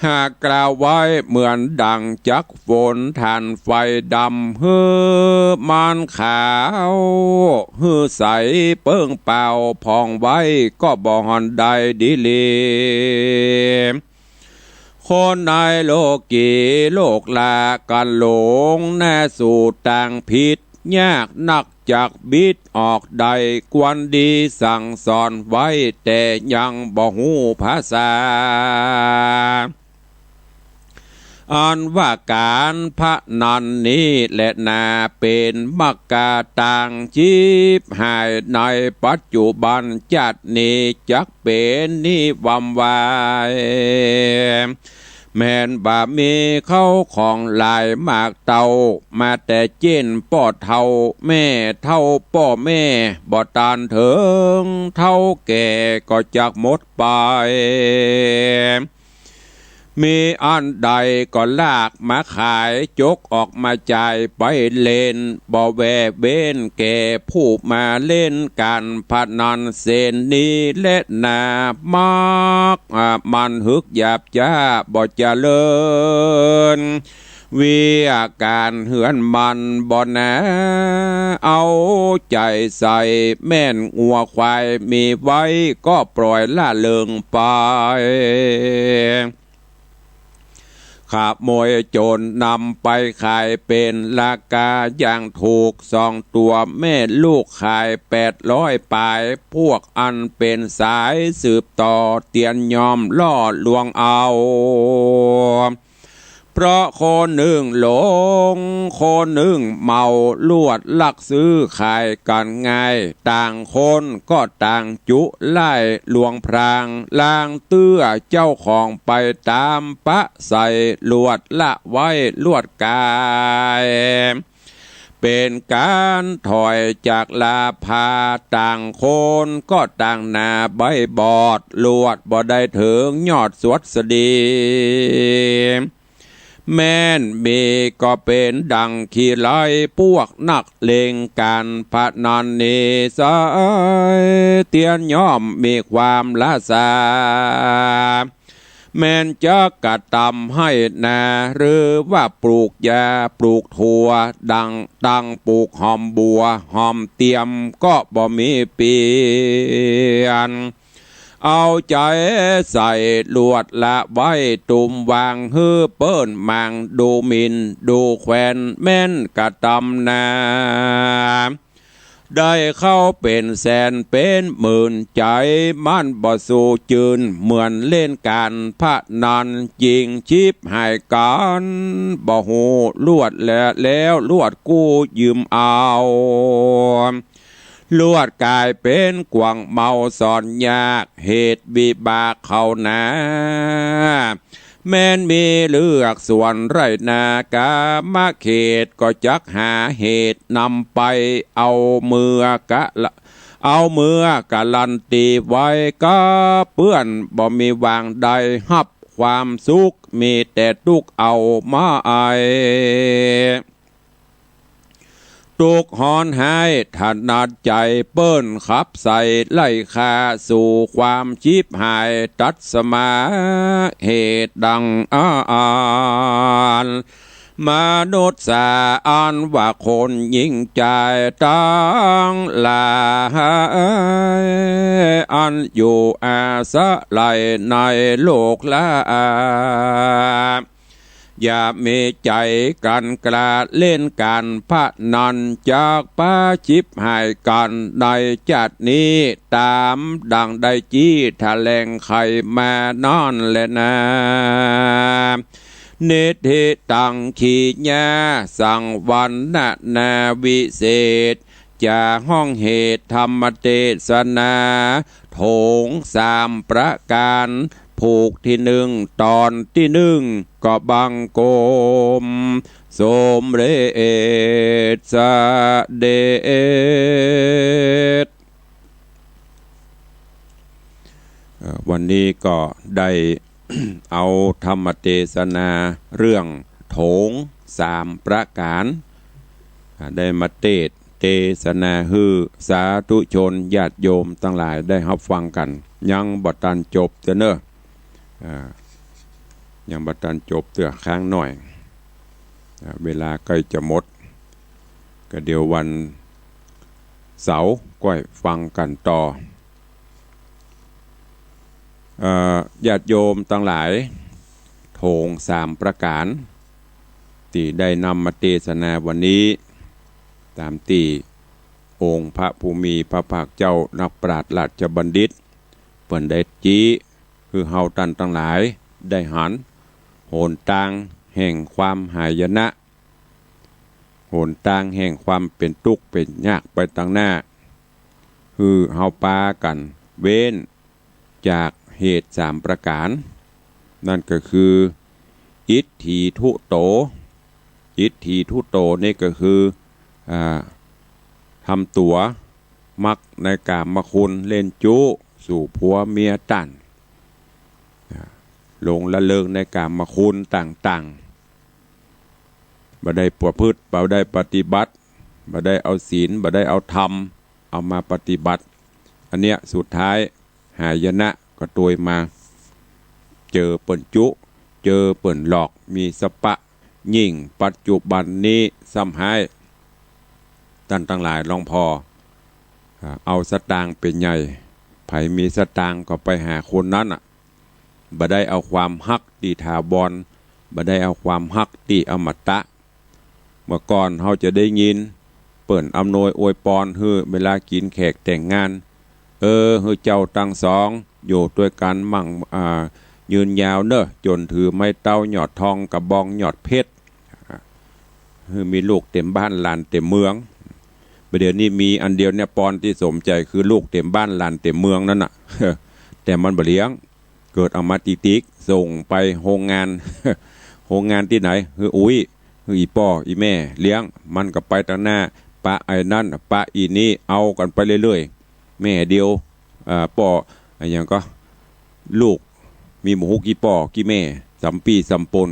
หากกล่าวไว้เหมือนดั่งจักฝนถ่านไฟดำ หื้อมันขาว หื้อใสเปิ้งเปล่าผ่องไว้ ก็บ่ฮอนได้ดีหลี คนในโลกีโลกลากั๋นหลงแน่สู่ตางผิด ยากนักจักบิดออกได้ ควรดีสั่งสอนไว้ แต่ยังบ่ฮู้ภาษา อันว่าก๋านพนันนี้แหละนา เป๋นมกาตางฉิบหายในปัจจุบัน จัดนี้จักเป๋นนิวำวาย แม่นบ่ามีเข้าของหลายมากเต้า มาแต่เจ๊นป้อเฒ่าแม่เฒ่าป้อแม่ บ่ตันเถิงเฒ่าแก่ก็จักหมดไป มีอันใดก็ลากมาขาย จกออกมาจ่ายไปเล่น บ่แว่เว้นแก่ผู้มาเล่นก๋านพนันเส้นนี้แลนา มัก อ่า มันหึกหยาบจ๊าบ่เจริญ เวียก๋านเฮือนมันบ่หนาเอาใจ๋ใส่ แม่นงัวควายมีไว้ ก็ปล่อยละเลิงไป ขโมยโจรนำไปขายเป๋นราคาอย่างถูก สองตั๋วแม่ลูกขายแปดร้อยปาย พวกอันเป๋นสายสืบต่อเตียนย่อมล่อลวงเอา เพราะคนนึ่งหลง คนนึ่งเมา ลวดลักซื้อขายกั๋นง่าย ต่างคนก็ต่างจุไล่ลวงพราง ลางเตื้อเจ้าของไปต๋ามปะใส่ ลวดละไว้ลวดก๋าย เป๋นก๋านถอยจากลาภา ต่างคนก็ต่างหน้าใบ้บอด ลวดบ่ได้เถิงยอดสวัสดี แม่นมีก็เป๋นดังขี้ไล่ พวกนักเล่นก๋านพนันนี้สาย เตียนย่อมมีความละซา แม่นจะกระตำไฮ่นา หรือว่าปลูกยาปลูกถั่ว ดังตั้งปลูกหอมบัวหอมเตียม ก็บ่มีเปลี่ยน เอาใจ๋ใส่ลวดละไว้ตุ้มวาง หื้อเปิ้นหมางดูหมิ่นดูแควน แม่นกระตำนา ได้เข้าเป๋นแสนเป๋นหมื่น ใจ๋มันบ่สู้จื้น เหมือนเล่นก๋านพนัน จิ่งฉิบหายกั๋น บ่ฮู้ลวดแล แล้วลวดกู้ยืมเอา ลวดก๋ายเป๋นกวางเมาสอนยาก เหตุวิบากเข้านา แม่นมีเลือกสวนไร่นา กามาเขตก็จักหาเหตุนำไป เอาเมือกะละ เอาเมือการันตีไว้ กาเปื้อนบ่มีวางได้ฮับความสุข มีแต่ตุ๊กข์เอามาไอ ตุ๊กข์ฮ้อนฮ้ายถนัดใจ๋เปิ้น ขับใส่ไล่ฆ่าสู่ความฉิบหาย ตัดสมาเหตุดังอาอัน มนุษย์สาอันว่าคนยิ่งใจ๋ตังหลาย อันอยู่อาศัยในโลกลา อย่ามีใจ๋กั๋นกล้าเล่นก๋านพนัน จักปาฉิบหายกั๋นในจาตินี้ ต๋ามดังได้จี้แถลงไขมานั้นแลนา นิทธิตัง ขีญา สัง วรรณนาวิเศษ จะฮ้องเหตุธรรมเตสนา โถงสามประก๋าน ผูกตี้นึ่ง ต๋อนตี้นึ่ง ก็บังคมสมเร็จเสด็จ เอ่อ วันนี้ก็ได้ เอาธรรมเตสนาเรื่องโถงสามประก๋าน อ่า ได้มาเตสน์เตสนาหื้อสาธุชนญาติโยมตังหลายได้ฮับฟังกั๋น ยังบ่ตันจบเตื้อเน่อ อ่า ยังบ่ตันจบเตื้อ ค้างหน้อย อ่า เวลาใก้จะหมด ก็เดี๋ยววันเสาร์ก้อยฟังกั๋นต่อ เอ่อ ญาติโยมตังหลาย โถงสามประก๋าน ตี้ได้นำมาเตสนาวันนี้ ต๋ามตี้องค์พระผู้มีพระภาคเจ้านักปราชญ์ราชบัณฑิต เปิ้นได้จี้หื้อเฮาต้านตังหลายได้หัน หนตางแห่งความหายนะ หนตางแห่งความเป๋นตุ๊กข์เป๋นยากไปตังหน้า หื้อเฮาปากั๋นเว้นจากเหตุสามประก๋าน นั่นก็คือ อิทธิทุโต อิทธิทุโตนี่ก็คือ อ่า ทำตั๋วมักในกามคุณ เล่นจู๊สู่ผัวเมียต้าน อ่า หลงระเริงในกามคุณต่างๆ บ่ได้ประพฤติ บ่ได้ปฏิบัติ บ่ได้เอาศีล บ่ได้เอาธรรม เอามาปฏิบัติ อันเนี้ยสุดท้ายหายนะก็ตวยมา เจอเปิ้นจุ๊ เจอเปิ้นหลอก มีสะปะ ยิ่งปัจจุบันนี้ซ้ำฮ้าย ต้านตังหลายลองผ่อ อ่า เอาสตางค์เป๋นใหญ่ ใผมีสตางค์ก็ไปหาคนนั้นน่ะ บ่ได้เอาความฮักตี้ถาวร บ่ได้เอาความฮักตี้อมตะ เมื่อก่อนเฮาจะได้ยิน เปิ้นอำนวยอวยปอนหื้อเวลากิ๋นแขกแต่งงาน เออ หื้อเจ้าตังสองอยู่ตวยกั๋นมั่ง อ่า ยืนยาวเน่อ จ๋นถือไม้เต๊าหยอดทองกระบองหยอดเพชร อ่า หื้อมีลูกเต๋มบ้านหลานเต๋มเมือง บ่าเดี่ยวนี้มีอันเดียวเนี่ยปอนตี้สมใจ๋คือลูกเต๋มบ้านหลานเต๋มเมืองนั่นน่ะ แต่มันบ่เลี้ยง เกิดเอามาติ๊กๆ ส่งไปโฮงงาน โฮงงานตี้ไหน หื้ออุ๊ย หื้ออี่ป้ออี่แม่เลี้ยง มันก็ไปตังหน้า ปะไอ้นั้น ปะอี่นี้ เอากั๋นไปเรื่อยๆ แม่เดียว อ่า ป้อ อะหยังก็ ลูก มีบ่ฮู้กี่ป้อกี่แม่ สามปี้สามปน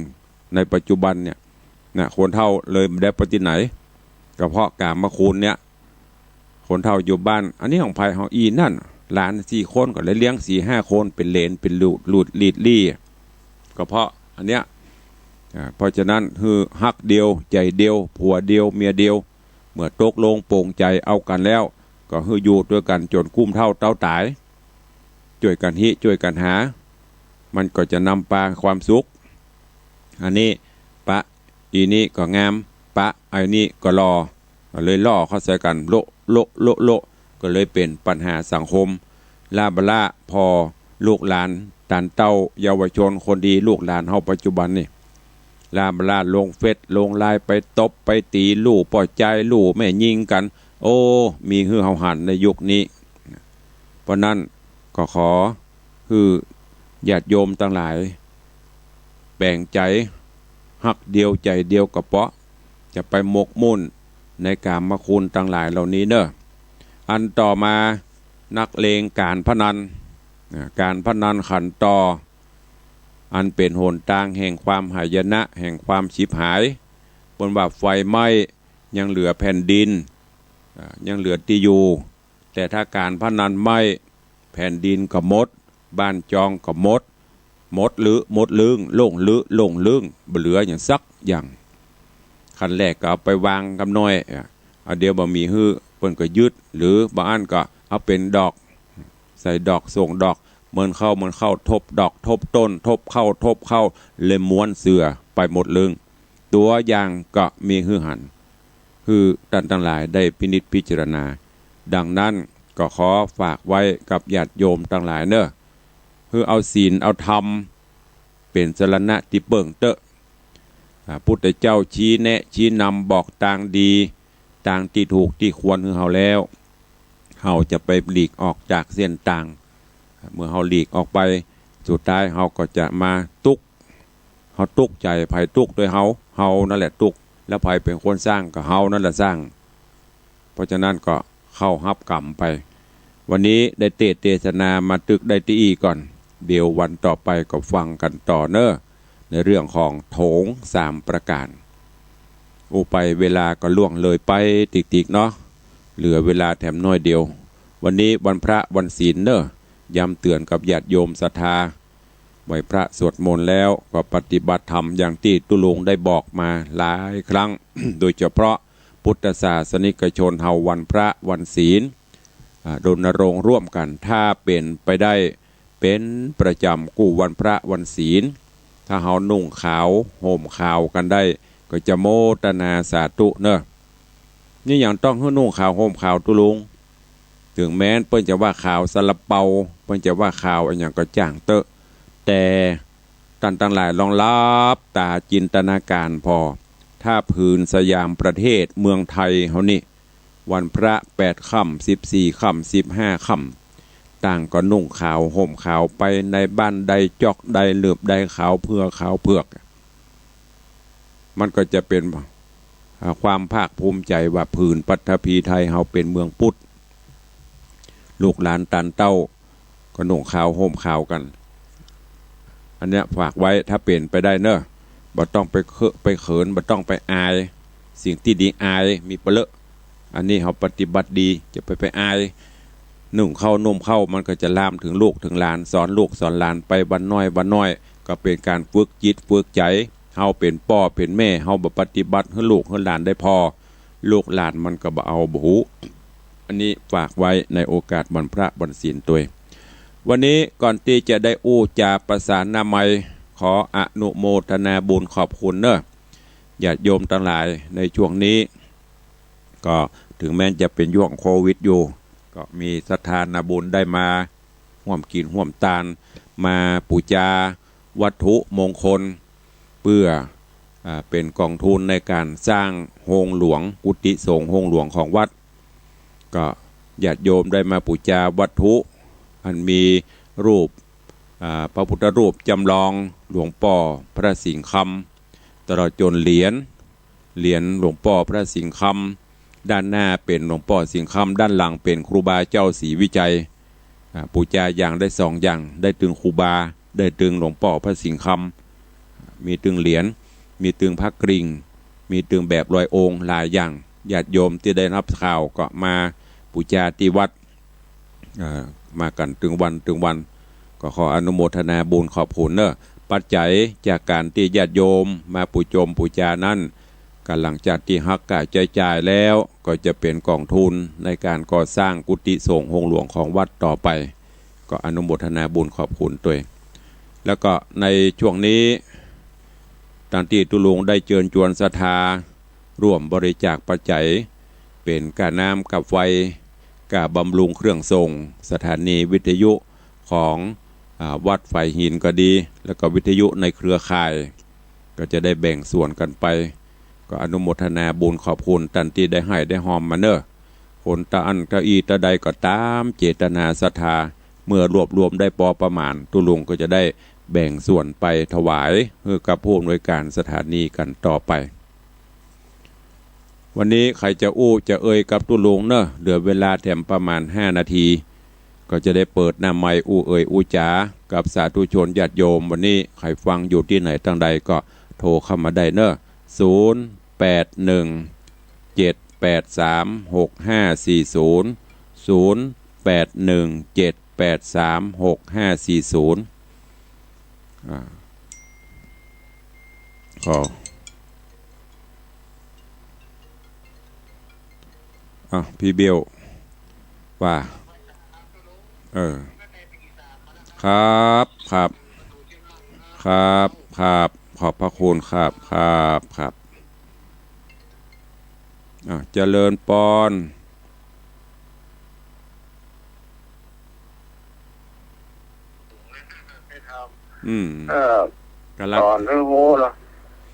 ในปัจจุบันเนี่ย น่ะ คนเฒ่าเลยบ่ได้ไปตี้ไหน ก็เพราะกามคุณเนี่ย คนเฒ่าอยู่บ้าน อันนี้ของใผ ของอี่นั่น หลานสี่คนก็เลยเลี้ยงสี่ห้าคน เป๋นเหลน เป๋นลูก ลูกหลีดลี่ ก็เพราะอันเนี้ย อ่า เพราะฉะนั้นหื้อฮักเดียว ใจ๋เดียว ผัวเดียว เมียเดียว เมื่อตกลงปลงใจ๋เอากั๋นแล้ว ก็หื้ออยู่ตวยกั๋นจ๋นกุ้มเฒ่าเต๊าต๋าย จ้วยกั๋นฮิ จ้วยกั๋นหา มันก็จะนำปาความสุข อันนี้ปะ อี่นี้ก็งาม ปะ ไอ้นี้ก็หล่อ ก็เลยหล่อเข้าใส่กั๋น โละ โละ โละ โละ ก็เลยเป๋นปัญหาสังคม ลาบ่ลาผ่อลูกหลาน ต้านเต้าเยาวชนคนดี ลูกหลานเฮาปัจจุบันนี่ ลาบ่ลาลงเฟซลงไลน์ ไปตบไปตี๋ลู่ป้อจาย ลู่แม่ญิงกั๋น โอ้ มีหื้อเฮาหันในยุคนี้ เพราะนั้นก็ขอ หื้อญาติโยมตังหลาย แป๋งใจ๋ฮักเดียวใจ๋เดียวก็เปาะ จะไปหมกมุ่นในกามคุณตังหลายเหล่านี้เน่อ อันต่อมา นักเลงก๋านพนัน อ่า ก๋านพนันขันต่อ อันเป๋นหนตางแห่งความหายนะ แห่งความฉิบหาย เปิ้นว่าไฟไหม้ยังเหลือแผ่นดิน อ่า ยังเหลือตี้อยู่ แต่ถ้าก๋านพนันไหม้ แผ่นดินก็หมด บ้านจองก็หมด หมดลึ หมดลึง โล่งลึ โล่งลึง บ่เหลือหยังสักอย่าง คันแรกก็เอาไปวางกำน้อย อ่ะ เอาเดี๋ยวบ่มีหื้อ เปิ้นก็ยึด หรือบ่อั้นก็เอาเป๋นดอก ใส่ดอกส่งดอก เหมือนเข้า เหมือนเข้า ทบดอก ทบต้น ทบเข้า ทบเข้า เลยม้วนเสื่อไปหมดลึง ตั๋วอย่างก็มีหื้อหัน หื้อต้านตังหลายได้พินิจพิจารณา ดังนั้นก็ขอฝากไว้กับญาติโยมตังหลายเน่อ หื้อเอาศีลเอาธรรมเป๋นสรณะตี้เปิ้งเต๊อะ อ่า พุทธเจ้าชี้แนะชี้นำบอกตางดี ตางตี้ถูกตี้ควรหื้อเฮาแล้ว เฮาจะไปหลีกออกจากเส้นตาง เมื่อเฮาหลีกออกไป สุดท้ายเฮาก็จะมาตุ๊กข์ เฮาตุ๊กข์ใจ๋ ใผตุ๊กข์ตวยเฮา เฮานั่นแหละตุ๊กข์ แล้วใผเป๋นคนสร้าง ก็เฮานั่นแหละสร้าง เพราะฉะนั้นก็เข้าฮับกรรมไป วันนี้ได้เตสน์เตสนามาตึกได้ตี้อี้ก่อน เดี๋ยววันต่อไปก็ฟังกั๋นต่อเน่อ ในเรื่องของโถงสามประก๋าน อู้ไปเวลาก็ล่วงเลยไปติ๊กๆ เนาะ เหลือเวลาแถมน้อยเดียว วันนี้วันพระวันศีลเน่อ ย้ำเตื๋อนกับญาติโยมศรัทธา ไหว้พระสวดมนต์แล้วก็ปฏิบัติธรรมอย่างตี้ตุ๊ลุงได้บอกมาหลายครั้ง โดยเฉพาะพุทธศาสนิกชนเฮาวันพระวันศีล อ่า รณรงค์ร่วมกั๋น ถ้าเป๋นไปได้ เป๋นประจ๋ำกู้วันพระวันศีล ถ้าเฮานุ่งขาวห่มขาวกั๋นได้ ก็จะโมทนาสาธุเน่อ นี่หยังต้องหื้อนุ่งขาวห่มขาวตุ๊ลุง เถิงแม้นเปิ้นจะว่าขาวซาลาเปา เปิ้นจะว่าขาวอะหยังก็จ้างเต๊อะ แต่ต้านตังหลายลองหลับต๋าจินตนาก๋ารผ่อ ถ้าผืนสยามประเทศเมืองไทยเฮานี่ วันพระแปดค่ำ สิบสี่ค่ำ สิบห้าค่ำ ต่างก็นุ่งขาวห่มขาวไปในบ้านใดจ๊อกใดหลืบใดขาวเผือกขาวเผือก มันก็จะเป๋น อ่า ความภาคภูมิใจ๋ว่าผืนปัตภีไทยเฮาเป๋นเมืองพุทธ ลูกหลานตานเต้าก็นุ่งขาวห่มขาวกั๋น อันเนี้ยฝากไว้ ถ้าเป๋นไปได้เนาะ บ่ต้องไปเขอะ ไปเขิน บ่ต้องไปอาย สิ่งตี้ดีอายมีปะเลอะ อันนี้เฮาปฏิบัติดี จะไป ไปอาย นุ่งเข้านุ่มเข้า มันก็จะลามเถิงลูกเถิงหลาน สอนลูกสอนหลานไปวันน้อยวันน้อย ก็เป๋นก๋านฝึกจิตฝึกใจ๋ เฮาเป๋นป้อเป๋นแม่ เฮาบ่ปฏิบัติหื้อลูกหื้อหลานได้ผ่อ ลูกหลานมันก็บ่เอาบ่ฮู้ อันนี้ฝากไว้ในโอกาสวันพระวันศีลตวย วันนี้ก่อนตี้จะได้อู้จ๋าประสานนามัย ขออนุโมทนาบุญขอบคุณเนาะ ญาติโยมตังหลายในช่วงนี้ ก็เถิงแม้นจะเป๋นช่วงโควิดอยู่ ก็มีศรัทธานาบุญได้มาฮ่วมกิ๋นฮ่วมตาน มาปู๋จาวัตถุมงคล เปื้อ อ่า เป๋นก๋องทุนในก๋านสร้างโฮงหลวง กุฏิสงฆ์โฮงหลวงของวัด ก็ญาติโยมได้มาปู๋จาวัตถุ อันมีรูป อ่า พระพุทธรูปจ๋ำลองหลวงป้อพระสิงห์คำ ตลอดจ๋นเหรียญ เหรียญหลวงป้อพระสิงห์คำ ด้านหน้าเป๋นหลวงป้อสิงห์คำ ด้านหลังเป๋นครูบาเจ้าศรีวิชัย อ่า ปู๋จาอย่างได้สองอย่าง ได้ตึงครูบา ได้ตึงหลวงป้อพระสิงห์คำ มีตึงเหรียญ มีตึงพระกริ่ง มีตึงแบบลอยองค์หลายอย่าง ญาติโยมตี้ได้ฮับข่าวก็มาปู๋จาตี้วัด เอ่อ มากั๋นตึงวันตึงวัน ก็ขออนุโมทนาบุญขอบคุณเนาะ ปัจจัยจากก๋านตี้ญาติโยมมาปู๋จมปู๋จานั้น ก๋ำลังจัดตี้หักค่าใจ๊จ่ายแล้ว ก็จะเป๋นก๋องทุนในก๋านก่อสร้างกุฏิสงฆ์โฮงหลวงของวัดต่อไป ก็อนุโมทนาบุญขอบคุณตวย แล้วก็ในช่วงนี้ ตางตี้ตุ๊ลุงได้เจิญจวนศรัทธา ร่วมบริจาคปัจจัย เป๋นก้าน้ำก้าไฟ ก้าบำรุงเครื่องส่ง สถานีวิทยุของ อ่า วัดฝายหินก็ดี แล้วก็วิทยุในเครือข่าย ก็จะได้แบ่งส่วนกั๋นไป ก็อนุโมทนาบุญขอบคุณตางตี้ได้หื้อได้ฮอมมาเนาะ คนตะอั้นเก้าอี้ตะใดก็ต๋ามเจตนาศรัทธา เมื่อรวบรวมได้ปอประมาณ ตุ๊ลุงก็จะได้แบ่งส่วนไปถวายหื้อกับผู้อำนวยก๋านสถานีกั๋นต่อไป วันนี้ใผจะอู้จะเอ่ยกับตุ๊ลุงเนาะ เหลือเวลาแถมประมาณห้านาที ก็จะได้เปิดนามัยอู้เอ่ยอู้จ๋ากับสาธุชนญาติโยม วันนี้ใผฟังอยู่ตี้ไหนตางใดก็โทรเข้ามาได้เนาะ ศูนย์แปดหนึ่งเจ็ดแปดสามหกห้าสี่ศูนย์ ศูนย์แปดหนึ่งเจ็ดแปดสามหกห้าสี่ศูนย์ อ่า ขอ อ่ะ พี่เบล ว่า เออ ครับ ครับ ครับ ครับ ขอบพระคุณครับ ครับ ครับ อ่ะ เจริญปอน อืม เออ กำลัง สอนหื้อฮู้เนาะ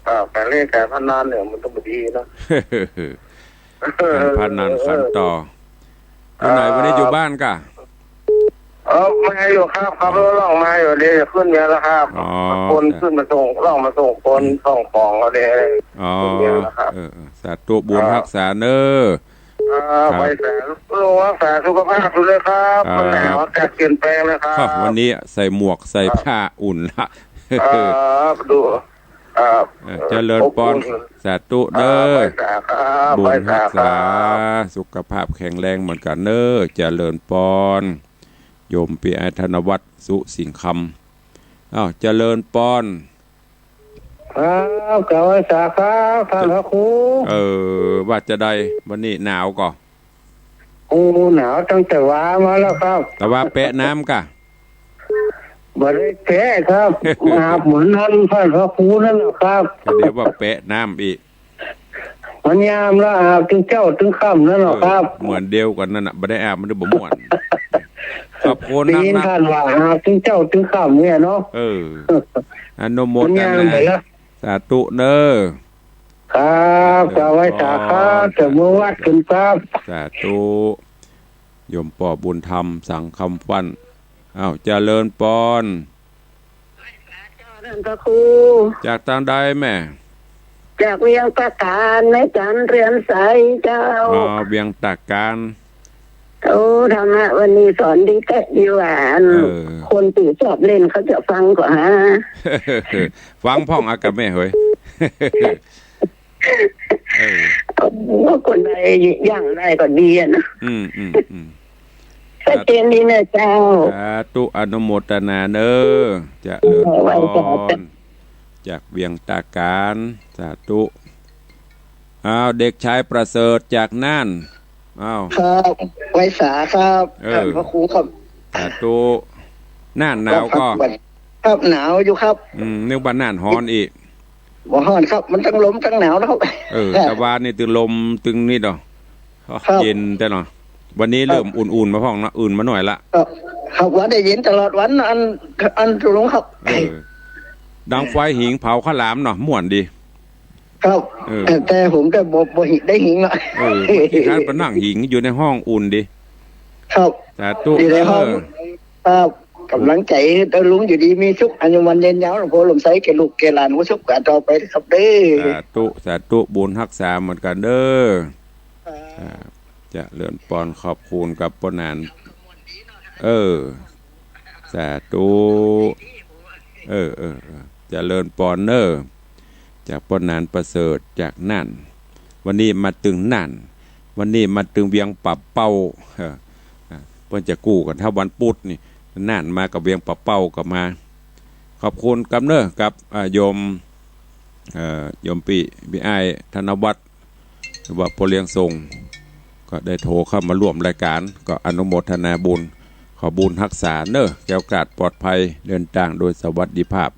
เออ ก๋านเล่นก๋านพนันเนี่ยมันต้องดีเนาะ ก๋านพนันขันต่อ เออ อยู่ไหนวันนี้ อยู่บ้านก่ะ เออ มาอยู่ครับ ขับรถล่องมาอยู่ เดี๋ยวจะขึ้นเมืองแล้วครับ อ๋อ คนขึ้นมาส่ง ล่องมาส่งคน ส่งของเอาเดี๋ยว อ๋อ ขึ้นเมืองแล้วครับ เออ เออ สาธุบุญ อ่า ฮักษาเน้อ อ่า ครับ ไหว้สา ฮักษาสุขภาพด้วยครับ ครับ มันหนาว อากาศเปลี่ยนแปลงนะครับ ครับ วันนี้ใส่หมวกใส่ผ้าอุ่นละ ครับ ดู ครับ เออ เจริญปอน ขอบคุณ สาธุเน้อ อ่า ไหว้สาครับ บุญฮักษา ไหว้สาครับ สุขภาพแข็งแรงเหมือนกั๋นเน้อ เจริญปอน โยมปี้อ้ายธนวัฒน์ สุสิงห์คำ อ้าว เจริญปอน ครับ กราบไหว้สาครับ ท่านพระครู เออ ว่าจะใด วันนี้หนาวก่อ โอ้ หนาวตั้งแต่วามาแล้วครับ แต่ว่าแปะน้ำก่ะ บ่ได้แปะครับ อาบเหมือนท่าน ท่านพระครูนั่นแหละครับ ก็เดี๋ยวว่าแปะน้ำอีก มันยามละอาบตึงเจ๊าตึงค่ำนั่นแหละครับ เออ เหมือนเดียวกั๋นนั่นน่ะ บ่ได้อาบมันได้บ่ม่วน ขอบคุณนักนะ ได้ยินท่านว่าอาบตึงเจ๊าตึงค่ำเนี่ยเนาะ เออ อนุโมทนา มันยามไปแล้ว สาธุเน้อ ครับ เจริญพร กราบไหว้สาครับ เจริญพร เจ้าเมืองวัดขึ้นครับ สาธุ โยมป้อบุญธรรม สังคำฟั่น อ้าว เจริญปอน ท่านพระครู จากตางใดแม่ จากเวียงตาก๋าน แม่จันเรือนใสเจ้า อ๋อ เวียงตาก๋าน โอ้ ธรรมะวันนี้สอนดีแต๊ดีหว่า อัน เออ คนตี้ชอบเล่นเขาจะฟังก่อฮะ ฟังพ่องอะกะแม่เหย เออ ว่าคนใดอย่างใดก็ดีอะนะ อืม อืม อืม ชัดเจนดีนะเจ้า สาธุ อนุโมทนาเน้อ เจริญพร เออ ไหว้สาธุ จากเวียงตาก๋าน สาธุ อ้าว เด็กชายประเสริฐจากน่าน อ้าว ครับ ไหว้สาครับ เออ ท่านพระครูครับ สาธุ น่านหนาวก่อ ครับ หนาวอยู่ครับ อืม นึกว่าน่านฮ้อนอีก บ่ฮ้อนครับ มันตึงลมตึงหนาวนะครับ เออ ตะวานี่ตึงลมตึงนี่ดอก ครับ เย็นแต๊เนาะ วันนี้เริ่ม ครับ อุ่นๆ มาพ่องเนาะ อุ่นมาหน่อยละ ครับ ครับ ว่าได้เย็นตลอดวัน อัน อันตุลุงครับ เออ ดังไฟหิงเผาข้าวหลามเนาะ ม่วนดี ครับ เออ แต่ผมก็บ่ บ่หิง ได้หิงละ เออ ขี้คร้านไปนั่งหิงอยู่ในห้องอุ่นดี ครับ สาธุ อยู่ในห้อง เออ ครับ กำลังใจ๋ตะลุงอยู่ดีมีสุข อายุมั่นยืนยาว หลวงพ่อลมใสแก่ลูกแก่หลาน ผู้สุขกว่าต่อไปครับเด้อ สาธุ สาธุ บุญฮักษาเหมือนกันเน้อ ครับ อ่า เจริญปอน ขอบคุณกับป้อหนาน เออ สาธุ เออ เออ เออ เจริญปอนเน้อ จากป้อหนานประเสริฐจากน่าน วันนี้มาตึงน่าน วันนี้มาตึงเวียงป่าเป้า เออ อ่ะ เปิ้นจะกู้กั๋น ถ้าวันปุ๊ดนี่ น่านมากับเวียงป่าเป้าก็มา ขอบคุณกำเน้อกับ อ่า โยม เอ่อ โยมปี้ ปี้อ้ายธนวัฒน์ หรือว่าป้อเลี้ยงส่ง ก็ได้โทรเข้ามาร่วมรายก๋าน ก็อนุโมทนาบุญ ขอบุญฮักษาเน้อ แคล้วคลาดปลอดภัย เดินตางโดยสวัสดิภาพ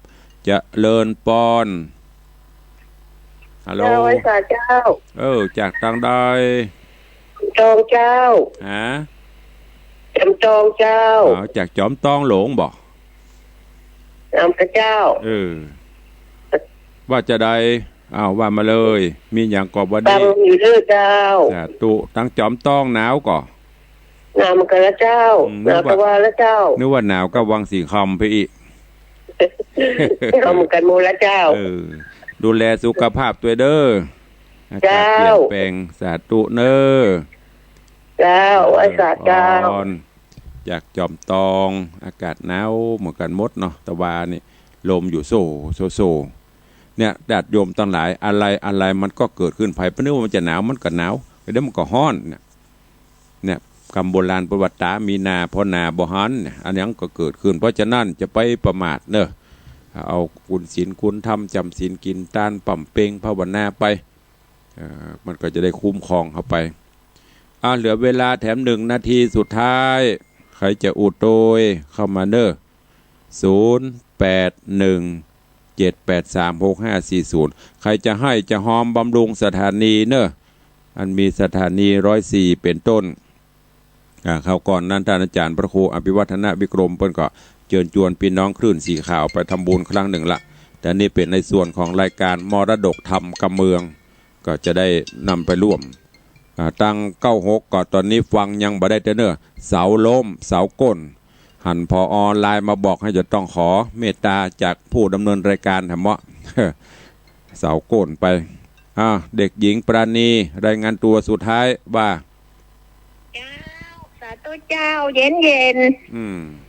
เจริญปอน ฮัลโหล เจ้า ไหว้สาเจ้า เออ จากตางใด จอมตองเจ้า ฮะ จอมตองเจ้า อ๋อ จากจอมตองหลวงบ่ นามพระเจ้า เออ ว่าจะใด อ้าว ว่ามาเลย มีหยังก่อวันนี้ ฟังอยู่เด้อเจ้า สาธุ ตางจอมตองหนาวก่อ หนาวเหมือนกั๋นละเจ้า อืม หนาวตะวาละเจ้า นึกว่า นึกว่าหนาวกับวังสีคำไปอีก หนาวเหมือนกั๋นหมดละเจ้า เออ ดูแลสุขภาพตวยเด้อ อากาศ เจ้า เปลี่ยนแปลง สาธุเน้อ เจ้า ไหว้สาเจ้า เจริญปอน จากจอมตอง อากาศหนาวเหมือนกั๋นหมดเนาะ ตะวานี่ ลมอยู่โซ่ โซ่ โซ่ เนี่ย ญาติโยมตังหลาย อะไร อะไรมันก็เกิดขึ้น ใผบ่นึกว่ามันจะหนาว มันก็หนาว เดี๋ยวมันก็ฮ้อนเนี่ย เนี่ย กำโบราณเปิ้นว่า ต๋ามีนา พอนาบ่หันเนี่ย อะหยังก็เกิดขึ้น เพราะฉะนั้นจะไปประมาทเน้อ เอากุนศีลกุนธรรม จ๋ำศีลกิ๋นตาน ป๋ำเป็ง ภาวนาไป เอ่อ มันก็จะได้คุ้มครองเฮาไป อ่ะ เหลือเวลาแถมหนึ่งนาทีสุดท้าย ใผจะอู้โตยเข้ามาเน้อ ศูนย์แปดหนึ่ง เจ็ดแปดสาม หกห้าสี่ศูนย์ ใผจะไห้จะฮอมบำรุงสถานีเน้อ อันมีสถานีร้อยสี่เป๋นต้น อ่า คราวก่อนนั้นต้านอาจ๋ารย์พระครูอภิวัฒนวิกรมเปิ้นก็เจิญจวนปี้น้องคลื่นสีขาวไปทำบุญครั้งหนึ่งละ แต่นี่เป๋นในส่วนของรายการมรดกธรรมกำเมือง ก็จะได้นำไปร่วม อ่า ตั้งเก้าหก ก็ต๋อนนี้ฟังยังบ่ได้เตื้อเน้อ เสาล้ม เสาก้น หัน ผอ. ไลน์มาบอกให้ จะต้องขอเมตต๋าจากผู้ดำเนินรายการแถมเนาะ เสาก้นไป อ่า เด็กหญิงปราณี รายงานตั๋วสุดท้ายว่า เจ้า สาธุเจ้า เย็นๆ อืม